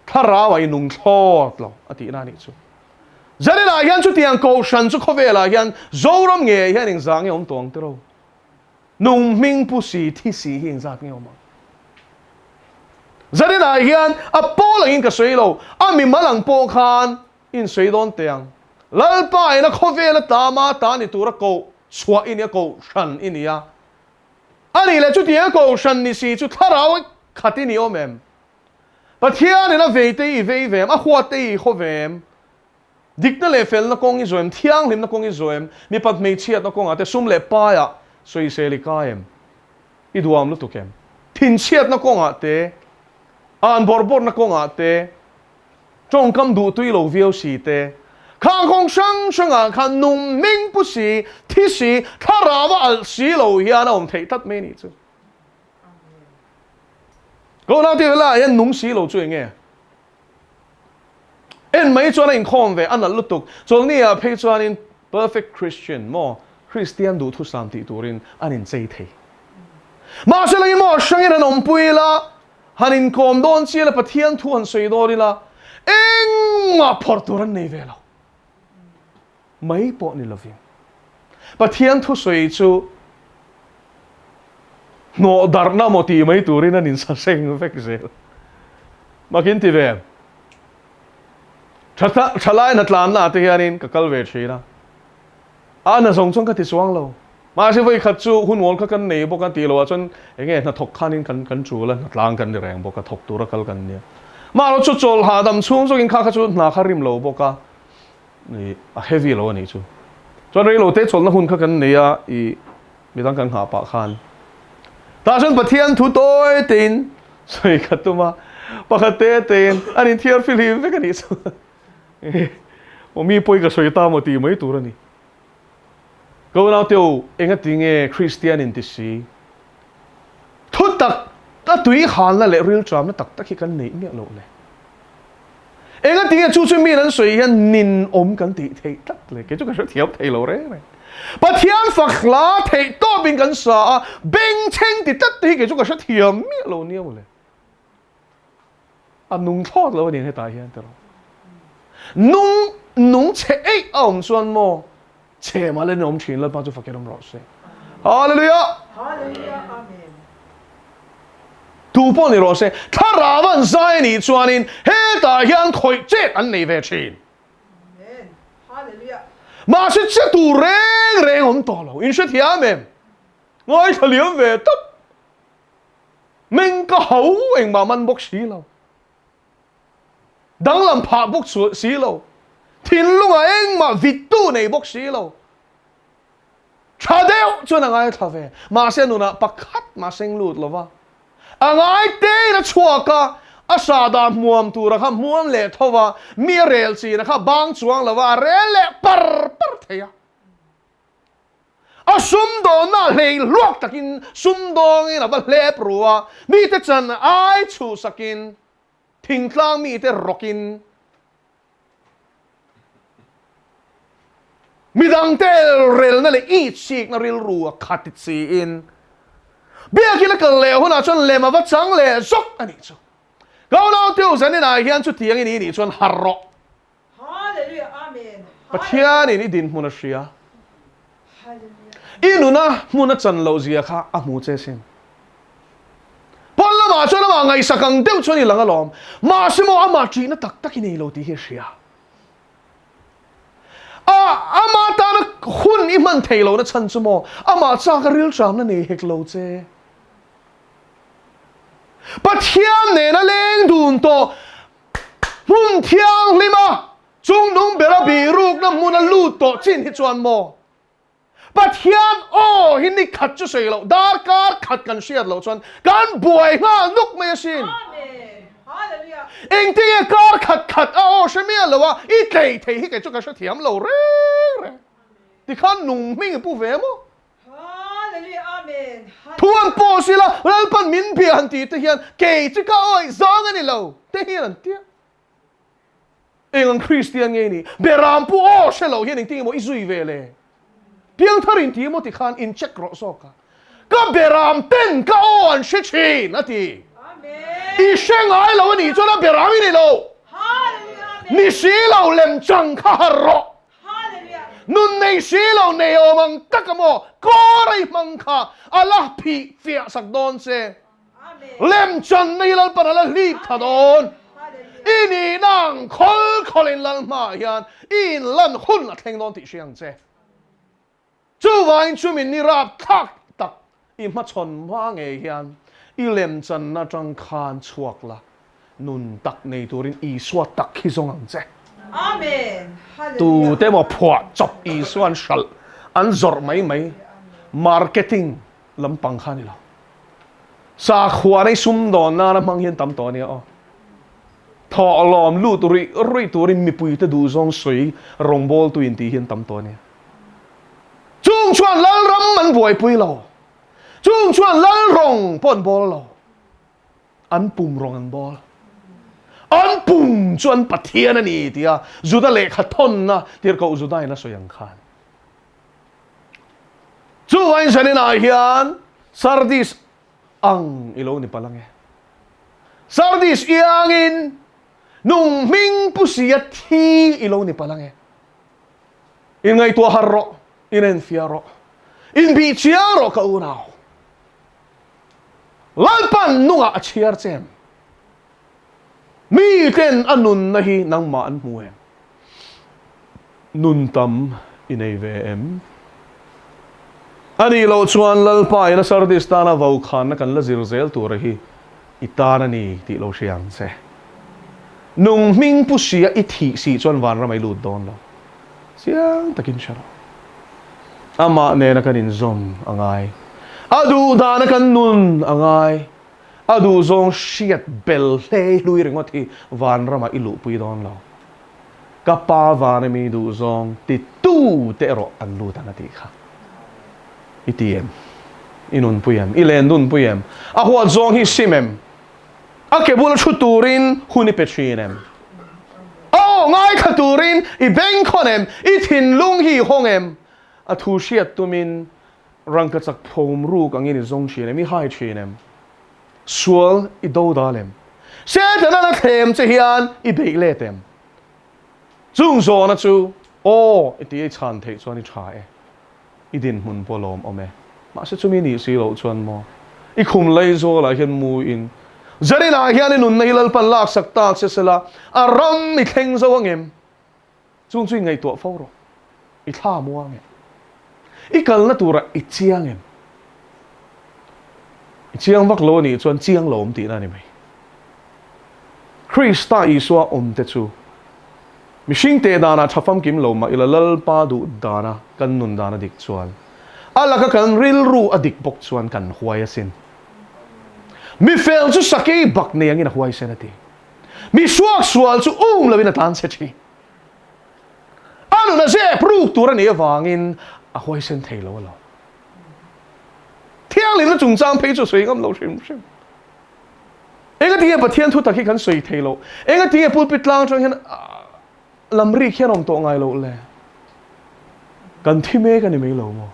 Thlarau ah i nung thlawt lo a tihna a nih chu. Zaninah hian chutiang kohhran chu khawvelah hian Zoram ngei hian engzah nge awm tawh ang tiraw? Nung hming pu si thi si hi engzat nge awm ang? Zaninah hian a pawl angin ka sawi lo, a mimal ang pawh khan in sawi dawn teh ang. Lalpa ina khawvel atama ta ni tura koh chhuah i nia, kohhran i nia. A nih leh chutiang kohhran ni si chu thlarau khat i ni awm em? Pathianin a vei te i vei ve em? A huat te i haw ve em? Dikna leh felna kawng i zawh em? Thianghlimna kawng i zawh em? Mipat hmeichhiatna kawngah te sum leh paiah sawisel i kai em? I duam lutuk em? Thinchhiatna kawngah te, an bawrh bawrhna kawngah te, tawngkam duh tui lo viau si te, khang kawng hrang hrangah khan nung hming pu si, thi si, thlarau a alh si lo hian a awm theih tlat mai a nih chu. Kohna tih velaiah hian nung si lo chu eng nge? En mai chuan a inkhawm ve, a nalh lutuk. Chawlhni-ah phei chuanin perfect Christian maw, Kristian duhthusam tih turin an inchei thei. Mahse langin maw hrangin han awmpui ila, han inkawm dawn chiah ila, Pathian thu han sawi dawn ila, engmah phawrh tur an nei ve lo. Mai pawh ni lovin Pathian thusawi chu hnawh darhna maw tih mai turin an insaseng vek zel. Makin ti ve, thalai hna tlanna ah te hianin ka kal ve thin a, a na zawng chuan ka ti chuang lo. Mahse vawi khat chu hun awl kha kan nei bawk a tih loh ah chuan enge hnathawk khanin kan kan tul a, hnatlang kan ni reng bawk a, thawk tura kal kan nia. Mahlo chu chawl hahdam chhung zawkin kha kha chu hna kha rim lo bawk a. I a heavy lo a nih chu. Chuan rei lo te chawlhna hun kha kan nei a, i midang kan nghah pah khan. Tah chuan Pathian thu tawi tein sawi ka tum a, pakhat te tein an inthiar fihlim vek a nih chu. Aw mi pawi ka sawi ta maw tih mai tur a ni. Ka unaute u, engati nge Kristian in ti si? Thu tak a tui halna leh rilṭamna tak tak hi kan neih miah loh le. Engati nge chu chu miin an sawi hian nin awm kan tih theih tlat le? Kei chu ka hrethiam thei lo reng reng. Pathian fak hla theih tawpin kan sa a, bengchheng ti tlat te hi kei chu ka hrethiam miah lo nia mawle. A nung thlawt lo a ni hetah hian tiraw. Nung nung chhe eih a awm chuan maw chhe mah len awm thin Lalpa chu fakin awm rawh se. Hallelujah! Hallelujah! Amen. Tu pawh ni rawh se, thlarau an zai a nih chuanin hetah hian khawih chet an nei ve thin. Amen. Hallelujah. Mahse che tur reng reng awm tawh lo. In hrethiam em? Ngaithla liam ve tawp. Meng ka ho engmah man bawk si lo. Danglam phah bawk si lo. Thinlungah engmah vittu nei bawk si lo. Tha deuh chuan a ngaithla ve. Mahse nunah pakhat mah seng lut lo va. A ngai tein a chhuak a, a sahdah hmuam tura kha hmuam leh tho va, mi a rel chin a kha bang chuang lo va, a rel leh par par thei a. A sumdawnna a hlei hluak takin sumdawngin a va hlep ru a, mite chan ai chhuhsakin thingtlang mite rawkin midangte relna leh itsikna rilru a khat chiin biakin a kal leh hunah chuan lem a va chang leh zawk a nih chu. Ka unau teu zaninah hian chutiang i nih nih chuan harh rawh. Hallelujah Amen. Pathianin i dinhmun a hria. I nuna hmun a chan loh zia kha a hmu che sin. Pawn lamah chuan amah ngaihsak ang deuh chuan i lang alawm. Mahse maw amah ṭihna tak tak i nei lo tih hi a hria. A ama tana hun i hman thei lohna chhan chu maw amah chak a rilṭamna nei hek lo che. Pathian nena leng dun tawh Hmun thianghlima chungnung bera bihrukna hmuna lut tawh chin hi chuan maw Pathian aw hi ni khat chu sawi loh, darkar khat kan hriat loh chuan kan buai nghal nuk mai asin. Engtinge kar khat khat a aw hre miah lo a, i tlei thei hi kei chu ka hrethiam lo reng reng. Tikhan nung hming i pu ve maw? Thu an pawh sila Lalpan min bia han tih te hian kei chu ka awih zawng a ni lo te hian an tia. Eng ang Kristian nge ni? Beram pu aw hre lo hian engtin emaw i zui ve le? Piangthar in ti emaw ti khan in check rawh zawk a. Ka beram ten ka aw an hre thin a ti. I hre ngai lo a nih chuan a beram i ni lo. Ni si lo lemchang kha har rawh. Nun nei si lo nei awm ang tak a maw? Kawr a i hmang kha a la phih fiah sak dawn che. Lemchanna hi Lalpan a la hlip tha dawn. I nihna ang khawl khawlin Lal hmaah hian i inlan hun a thleng dawn tih hria ang che. Chuvangin chumi ni rapthlak tak i hmachhawn hma ngei hian i lemchanna atang khan chhuak la, nun tak nei turin Isua tak hi zawng ang che. Amen. Tute emaw phuah chawp Isua an hralh, an zawrh mai mai, marketing lampang kha a ni lo. Sakhua nei sumdawn nana hmang hian tam tawh a nia aw. Thawhlawm lut ruih ruih turin mipuite duhzawng sawi rawngbawltu intih hian tam tawh a nia. Chung chuan Lalram an buaipui lo. Chung chuan Lalrawng pawh an bawl lo. An pum rawng an bawl. An pum chu an Pathian a ni tia Juda lehkha thawnna tirhkoh Judain a sawi ang khan. Chuvain zaninah hian Sardis ang i lo ni palh ange. Sardis iangin nung hming pu sia thi i lo ni palh ange. Inngaihtuah har rawh, inenfiah rawh, inbih chiang rawh ka unau. Lalpan nungah a chhiar che em? Miten a nunna hi nangmah an hmu em? Nun tam i nei ve em? A nih loh chuan Lalpa ina Sardis tana vokhanna kan la zir zel tura hi i tan a ni tih lo hria ang che. Nung hming pu sia i thih si chuan vanram a i lut dawn lo. Chiang takin hre rawh. Amah nena kan inzawm a ngai. A duh dana kan nun a ngai. A duhzawng hriat bel hlei hlui ringawt hi vanramah i luhpui dawn lo. Ka pa vana mi duhzawng ti tu te erawh an lut ang a tih kha. I ti em? I nunpui em? I len dunpui em? A huat zawng hi sim em? A ke bula thu turin hun i pe thin em? Aw, ngaithla turin i bengkhawn em? I thinlung hi i hawng em? A thu hriat tumin rangkachak phawm ruk angin i zawng thin em? I hai thin em? Sual i do dal em? Setanan a thlem che hian i beih let em? Chung zawhna chu, Aw, i tih i chhan theih chuan i tha e. I dinhmun pawh lawm awm e. Mahse chumi nih si loh chuan maw? I khum lei zawlah hian mu in Zarinah hian i nunna hi Lalpan laksak ta che sela, a ram i thleng zo angem? Chung chu i ngaihtuah fo rawh. I thla muang em? I kalna turah i chiang em? I chiang vak lo a nih chuan chiang lo awm tihna a ni mai. Krista Isua awmte chu mihring teh danah tha famkim lo mah ila Lalpa duh dana kan nun dan a dik chuan a laka kan rilru a dik bawk chuan kan huai asin. Mi fel chu sakei bak nei angin a huaisen a ti. Mi suaksual chu um loin a tlan chhe thin. A nun a zep ruk tur a nih avangin a huaisen thei lo alawm. Thianghlimna chungchang phei chu a sawi ngam lo hrim hrim. Engatinge Pathian thu tak hi kan sawi thei lo? Engatinge pulpit tlang atang hian lam rik hian awm tawh ngai loh le? Kan thi mek a ni mai lo maw?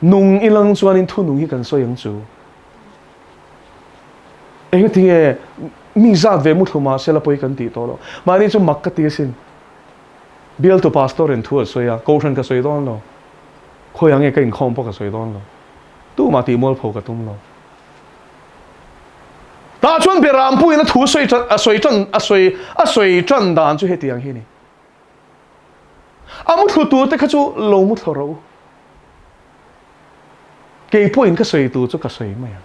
Nung i lang chuanin thu nung hi kan sawi ang chu. Engatinge mi zat ve muthlu mah sela pawi kan tih tawh lo. Mahni chu mak ka ti asin. Bialtu pastor in thu a sawi a, kohhran ka sawi dawn lo. Khawi ang nge ka inkhawm pawh ka sawi dawn lo. Tumah tih mualpho ka tum lo. Tah chuan Berampuiin a thu sawi a sawi tan a sawi a sawi tan dan chu hetiang hi a ni. A muthlu tur te kha chu lo muthlu rawh u. Kei pawhin ka sawi tur chu ka sawi mai ang.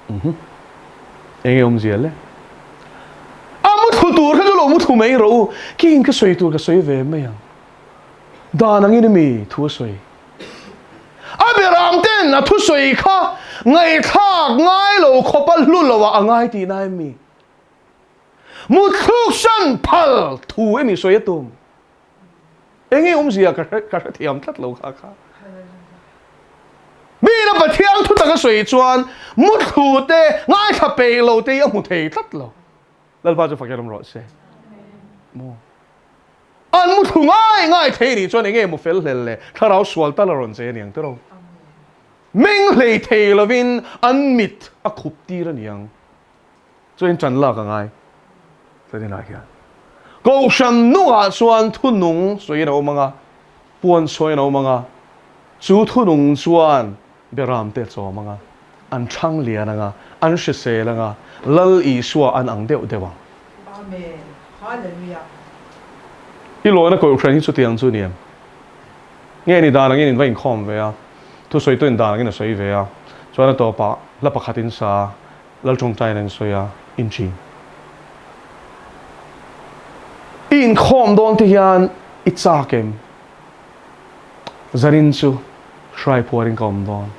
Mhm. Enge awmzia le? A muthlu tur kha chu lo muthlu mai rawh u. Keiin ka sawi tur ka sawi ve mai ang. Dan angin a mi thu a sawi. A beram ten a thusawi kha ngaihthlak ngai lo khawpa hlu lo ah a ngai tihna em mi? Mutthluk san phal thu emi sawi a tum? Enge awmzia ka hre ka hrethiam tlat lo kha kha. Miin a Pathian thu tak a sawi chuan muthlu te ngaithla peih lo te hi a hmu thei tlat lo. Lalpa chu fakir awm rawh se. Maw? An muthlu ngai ngai thei nih chuan enge maw fel hlel le thlarau sual tal a rawn che aniang tiraw? Meng hlei thei lovin an mit a khup tir aniang. Chuan ṭan lak a ngai. Chuan inah hian Kohhran nungah chuan thunung sawiin a awm ang a, puan sawiin a awm ang a, chu thunung chuan beramte a chawm ang a, an ṭhang lian ang a, an hrisel ang a, Lal Isua an ang deuh deuh ang. Amen. Hallelujah. I lawina Kohhran hi chutiang chu ni em? Nge ni dan angin in va inkhawm ve a, thusawitu in dan angin a sawi ve a, chuan a tawpah hla pakhat in sa a, Lal tawngtaiin an sawi a, in chin. I inkhawm dawn te hian i chak em? Zanin chu hrai phuarin ka awm dawn.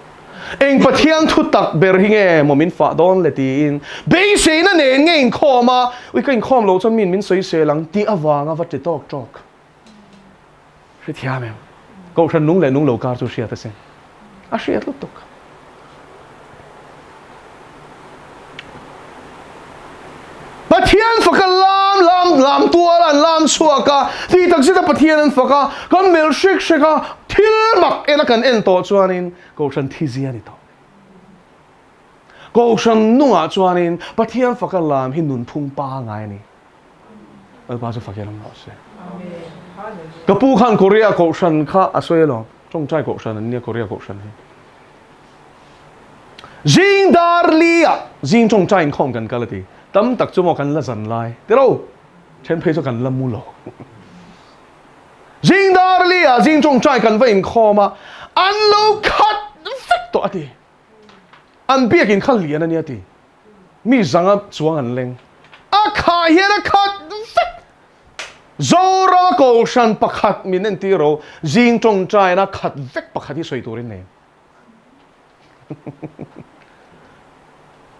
Eng Pathian thu tak ber hi nge maw min fah dawn le tiin beiseina nen nge inkhawm a, ui ka inkhawm loh chuan min min sawisel ang tih avanga va ti tawk tawk. Hrethiam em? Kohhran nung leh nung lo kar chu hriat asin. A hriat lutuk. Pathian faka lam lam lam tual an lam chhuak a, tih tak zeta Pathian an fak a, kan melh hrek hrek a, thil mak ena kan en tawh chuanin Kohhran thizia a ni tawh. Kohhran nungah chuanin Pathian faka lam hi nunphung pangai a ni. Lalpa chu fak em rawh se. Ka pu khan Korea kohhran kha a sawi alawm. Tawngtai kohhran an nia Korea kohhran hi. Zing dar li ah zing tawngtai inkhawm kan kal a ti. Tam tak chu maw kan la zan lai. Tiro, then phei chu kan la mu lo. Zing dar li ah zing tawngtai kan va inkhawm a, an lo khat vek tawh a ti. An biakin kha lian a nia ti. Mi zanga chuang an leng. A khah hian a khat vek. Zorama Kohhran pakhat min entir ro, zing tawngtaina khat vek pakhat hi sawi turin nei.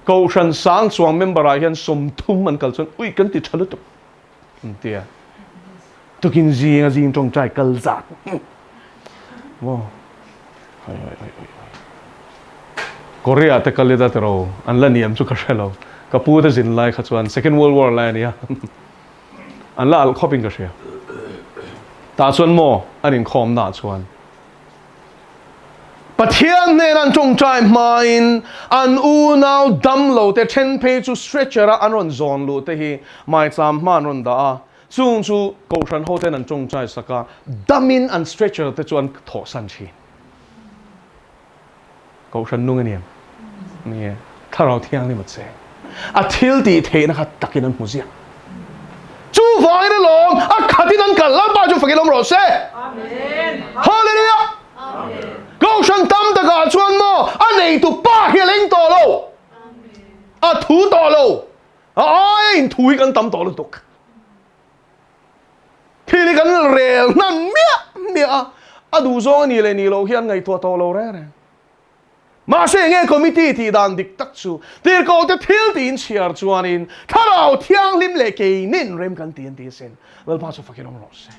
Kohhran sang chuang member ah hian 30 an kal chuan ui kan ti tha lutuk an tia. Tukin zinga zing tawngtai kal zat. Maw. Oi oi oi oi oi. Korea te kal ila tiro an la niam chu ka hre lo. Ka pu te zin lai kha chuan Second World War lai ania. An la alh khawp in ka hria. Tah chuan maw an inkhawmnaah chuan Pathian hnena an tawngtai hmain an unau damlo te then phei chu stretcher a an rawn zawn luh te hi maicham hma an rawn dah a, chung chu Kohhran ho ten an tawngtai sak a, damin an stretcher te chu an thawhsan thin. Kohhran nung a ni em? Ni e, Thlarau Thianghlim a cheng. A thil tih theihna kha takin an hmu ziak. Chuvangin alawm a khatin an kal Lalpa chu fakin awm rawh se. Amen. Hallelujah. Amen. Kohhran tam takah chuan maw a neitu pa hi a leng tawh lo. A thu tawh lo. A aia inthu hi kan tam tawh lutuk. Thil hi kan rel hnan miah miah a, a duh zawng a nih leh nih loh hi an ngaihtuah tawh lo reng reng. Mahse enge committee tih dan dik tak chu tirhkohte thil tiin chhiar chuanin Thlarau Thianghlim leh keinin rem kan ti an ti asin. Lalpa chu fakin awm rawh se.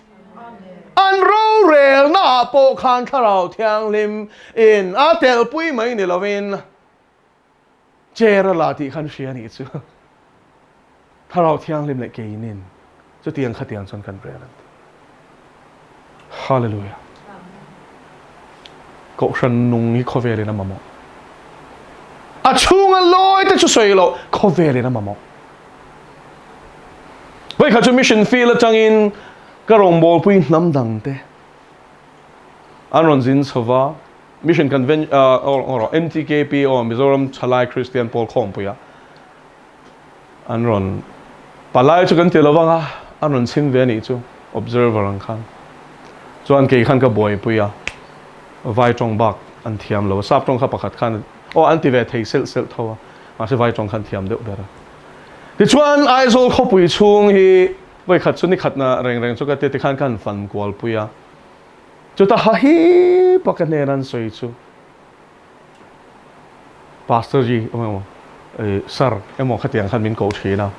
An rorelna ah pawh khan Thlarau Thianghlim in a telpui mai ni lovin Chair a la tih khan hria nih chu. Thlarau Thianghlim leh keinin chutiang khatiang chuan kan rel an ti. Hallelujah. Kohhran nung hi khawvelin a mamawh. A chhunga lawi te chu sawi loh khawvelin a mamawh. Vawikhat chu mission field atangin ka rawngbawlpui hnam dang te an rawn zin chho va, Mission Conven or MTKP aw Mizoram Thalai Kristian Pawl Khawmpuia an rawn palai chu kan ti lo vang a, an rawn chhim ve a nih chu observer ang khan. Chuan kei khan ka buaipui a, vai tawng bak an thiam lo a, sap tawng kha pakhat khan aw an ti ve thei selh selh tho a, mahse vai tawng khan thiam deuh ber a. Tichuan Aizawl khawpui chhung hi vawikhat chu nikhatna reng reng chu ka tia tikhan khan fan kualpui a. Chuta ha hi pa ka hnen an sawi chu Pastor ji emaw Sir emaw khatiang khan min koh thin a,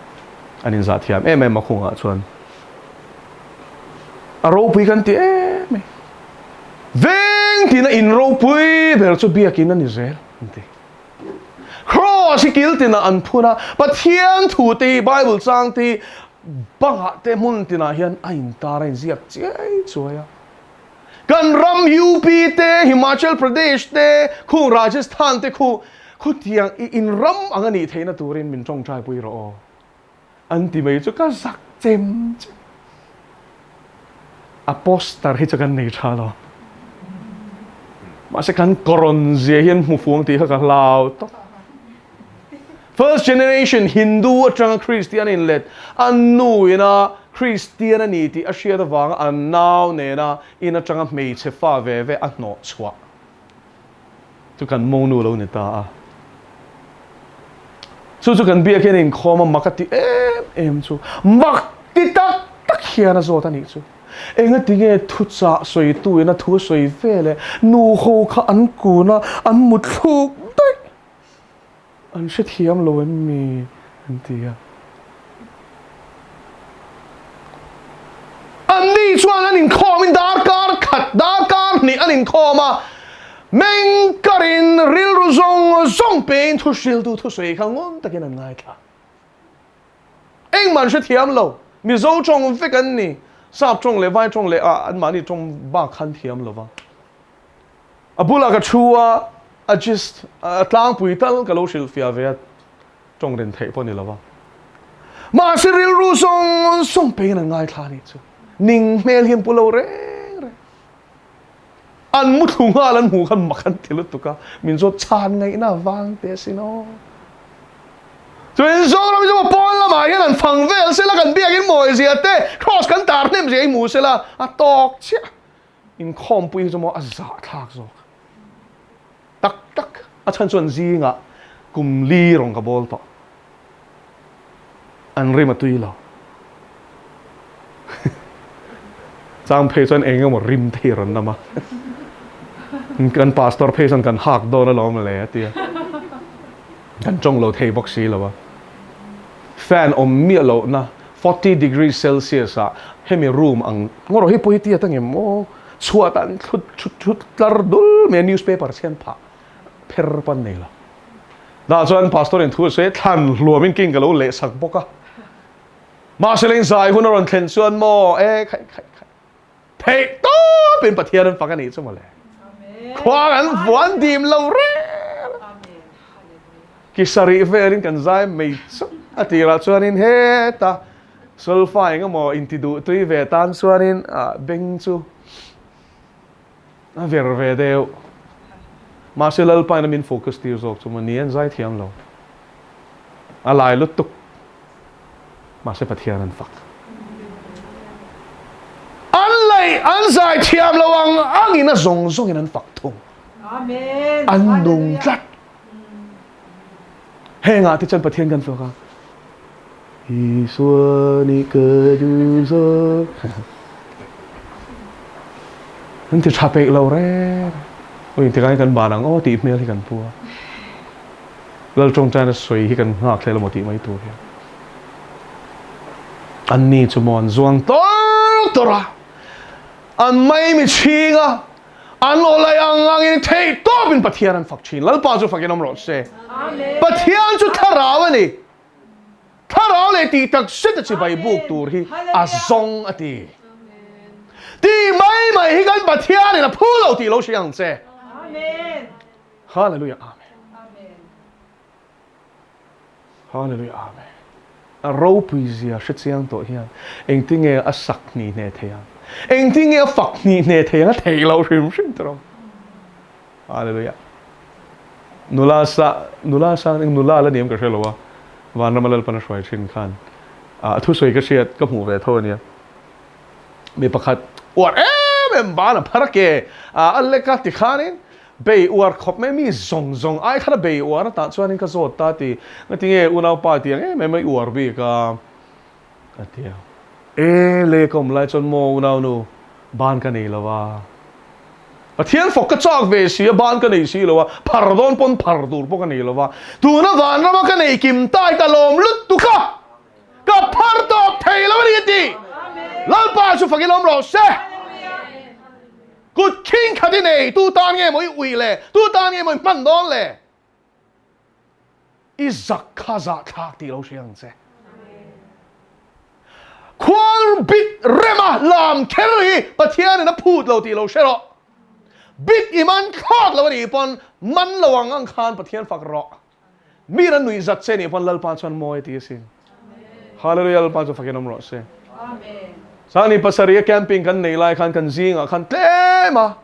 an inzah thiam em em a khungah chuan a ropui kan ti em em. Veng tina in ropui ber chu biakin a ni zel an ti. Kraws hi kil tinah an phun a, Pathian thu te hi Bible chang te hi bangah te hmun tinah hian a intar a inziak chiai chuai a. Kan ram UP te, Himachal Pradesh te, khung Rajasthan te khu khutiang i in ram ang a nih theihna turin min tawngtai pui rawh aw. An ti mai chu ka zak chem chem. A poster hi chu kan nei tha lo. Mahse kan kawrawn zia hian hmu fuang tih kha ka hlau tawp. First generation Hindu atanga Christian in let an nu ina Christian a ni tih a hriat avanga an nau nena in atanga hmeichhe fa ve ve a hnawh chhuah. Chu kan monu lo ni ta a. Chu chu kan biak hian inkhawm a mak a ti em em chu. Mak ti tak tak hian a zawt a nih chu. Engati nge thuchah sawitu in a thu a sawi ve le nu ho kha an kun a, an muthluk daih. An hrethiam lo em mi? an ti a. Anni chuan an inkhawmin darkar khat, darkar hnih an inkhawm a, meng karin rilru zawng zawng pein thuhriltu thusawi kha ngun takin an ngaithla. Engmah an hrethiam lo, Mizo tawng vek an ni, Sap tawng leh Vai tawng leh anmahni tawng bak khan thiam lo va. A bulah ka thu a, a gist, a tlangpui tal ka lo hrilhfiah ve a, tawng rin theih pawh a ni lo va. Mahse rilru zawng zawng peiin an ngaithla a nih chu. Ning hmel hi an pu lo reng reng. An muthlu nghal an hmuh khan mak an ti lutuk a, min zawt chhan ngaihna vang teh asin aw. Chuan Zoram hi chu pawn lamah hian an fang vel sela kan biakin mawi zia te, cross kan tar hnem zia hi hmu sela a tawk chiah. Inkhawmpui hi chu maw a zahthlak zawk tak tak. A chhan chuan zingah kum li rawn ka bawl tawh. An rim a tui lo. Chang phei chuan eng emaw rim te hi rawn nam a. Kan pastor phei chuan kan hak dawn alawm le a ti a. Kan tawng lo thei bawk si lo a. Fan awm miah lohna 40 degree celsius ah hemi room ang ngaw rawh hi pawh hi tiat angem aw chhuat ah an thlut thut thut tlar dul mai a newspaper chhian phah pher pawn nei lo. Dah chuan pastor in thu a sawi thlan hluam in king ka lo leh sak bawk a. Mahse leng zai hun a rawn thlen chuan maw e khaih khaih khaih. Theih tawpin Pathian an fak a nih chu mawle. Khuang an vuan dim lo reng. Ki sarih velin kan zai mai chu a tirah chuanin heta solfa engemaw inti duh tui ve tan chuanin beng chu a ver ve deuh. Mahse Lalpain a min focus tir zawk chu maw ni an zai thiam lo. A lai lutuk. Mahse Pathian an fak. An lei an zai thiam lo ang angin a zawng zawngin an fak thung. An nung tlat. Hengah te chuan Pathian kan fak a. Isua ni ka duh zawk. An ti tha peih lo reng. Ui tikah hian kan ban ang aw tih hmel hi kan pu a. Lal tawngtaina sawi hi kan nghak hlel emaw tih mai tur hian. Anni chu maw an zuang tawr tawr a, an maimi chhing a, an awlai ang angin theih tawpin Pathian an fak thin. Lalpa chu fakin awm rawh se. Pathian chu thlarau a ni. Thlarau leh tih tak zet a chibai buk tur hi a zawng a ti. Tih mai mai hi kan Pathianin a phu lo tih lo hria ang che. Hallelujah Amen. Hallelujah Amen. A ropui zia hre chiang tawh hian engtinge a sak hni hne thei ang? Engtinge a fak hni hne thei ang? A theih loh hrim hrim tawh. Hallelujah. Nula sa nula sang eng nula la niam ka hre lo a. Vanrama Lalpan a hruai thin khan a thusawi ka hriat ka hmuh ve tho ania. Mi pakhat uar em em ban a phar a ke a lek a tikhanin bei uar khawp mai mi zawng zawng ai khan a bei uar a tah chuanin ka zawt ta ti ngatinge unaupa tiang em em a i uar bik a a ti a. E le ka awm lai chuan maw unaunu ban ka nei lo a Pathian fawk ka chak ve si a ban ka nei si lo a phar dawn pawn phar tur pawh ka nei lo a tuna vanrama ka nei kim tai ka lawm lutuk a. Ka phar tawp thei lo a ni a ti. Lalpa chu fakin awm rawh se. Kut khing khat i nei, tu tan nge maw i ui le, tu tan nge maw i hman dawn le? I zak kha zahthlak tih lo hria ang che. Khual bit rema lam kher hi Pathianin a phut lo tih lo hre rawh. Bit i man thlawt lo a nih pawn man lo ang ang khan Pathian fak rawh. Mi ran nuih zat che nih pawn Lalpa chuan mawi a ti asin. Hallelujah Lalpa chu fakin awm rawh se. Sangni pasarih a camping kan nei lai khan kan zingah khan tlem a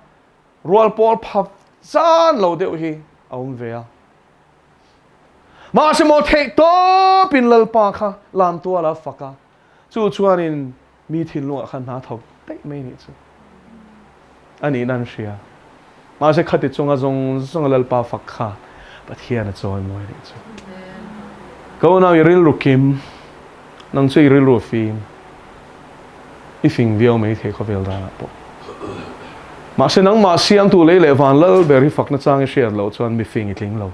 rual pawl pha zan lo deuh hi a awm ve a. Mahse maw theih tawpin Lalpa kha lam tuala a fak a, chu chuanin Mi thinlungah khan hna thawk daih mai nih chu a nihna an hria. Mahse khati chunga zawng zawnga Lalpa fak kha Pathian a chawi mawi nih chu. Ka unau i rilru kim, nang chu i rilru a fim, i fing viau mai thei khawvel danah pawh. Mahse nangmah siamtu lei leh van lal ber hi fakna chang i hriat loh chuan mi fing i tling lo.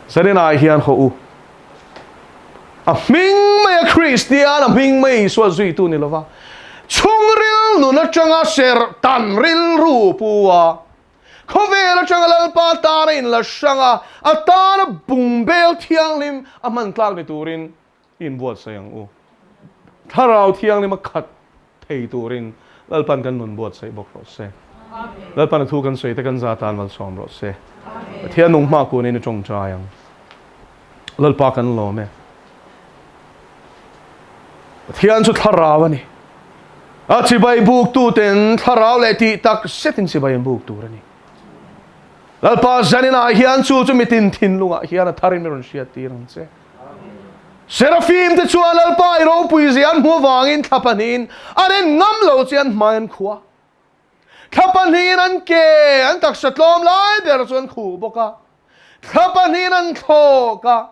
Zaninah hian haw u. A hming mai a Kristian, a hming mai Isua zuitu ni lova, chhungril nun atanga serh tan rilru pu a, khawvel atanga Lalpa tana inla hrang a, a tana bungbel thianghlim a hman tlak ni turin i inbuatsaih ang u. Thlarau thianghlim a khat thei turin Lalpan kan nun buatsaih bawk rawh se. Lalpan a thu kan sawi te kan za tan malsawm rawh se. Pathian nung hma kunin i tawngtai ang. Lalpa kan lawm e. Pathian chu thlarau a ni. A chibai buk tu ten thlarau leh tih tak zetin chibai an buk tur a ni. Lalpa zaninah hian chu chu mitin thinlungah hian a tharin mi rawn hriat tir ang che. Serafim te chuan Lalpa i ropui zia an hmuh avangin thla pahnihin an en ngam lo che an hmai an khuh a. Thla pahnihin an ke an taksa tlawm lai ber chu an khuh bawk a. Thla pahnihin an thlawk a.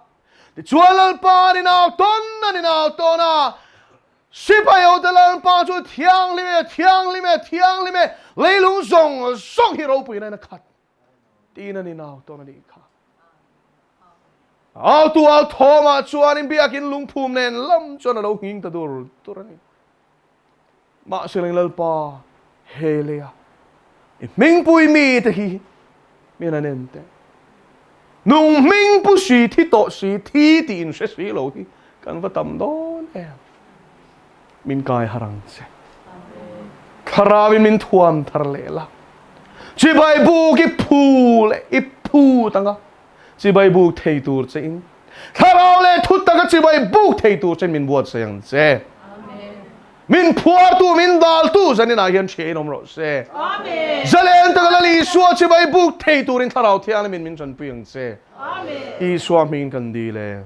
Tichuan Lalpa an inau tawn an inau tawn a. Sipai hote Lalpa chu thianghlim e, thianghlim e, thianghlim e, leilung zawng zawng hi ropuina in a khat tiin an inau tawn a nih kha. Autu au thawmah chuanin biakin lungphum nen lam chuan a lo nghing ta dur dur a ni. Mahse leng Lalpa, he leia i hmingpui mite hi min an en teh. Nung hming pu si, thi tawh si, thi tih in hre si lo hi kan va tam dawn em. Min kai har ang che. Thlarauin min thuam thar leh la. Chibai buk i phu leh i phut anga chibai buk thei tur che in Thlarau leh thu taka chibai buk thei tur che min buatsaih ang che. Min phuartu, min daltu zaninah hian hria in awm rawh se. Zalen taka Lal Isua chibai buk thei turin Thlarau Thianghlimin min tanpui ang che. Isua hmingin kan dil e.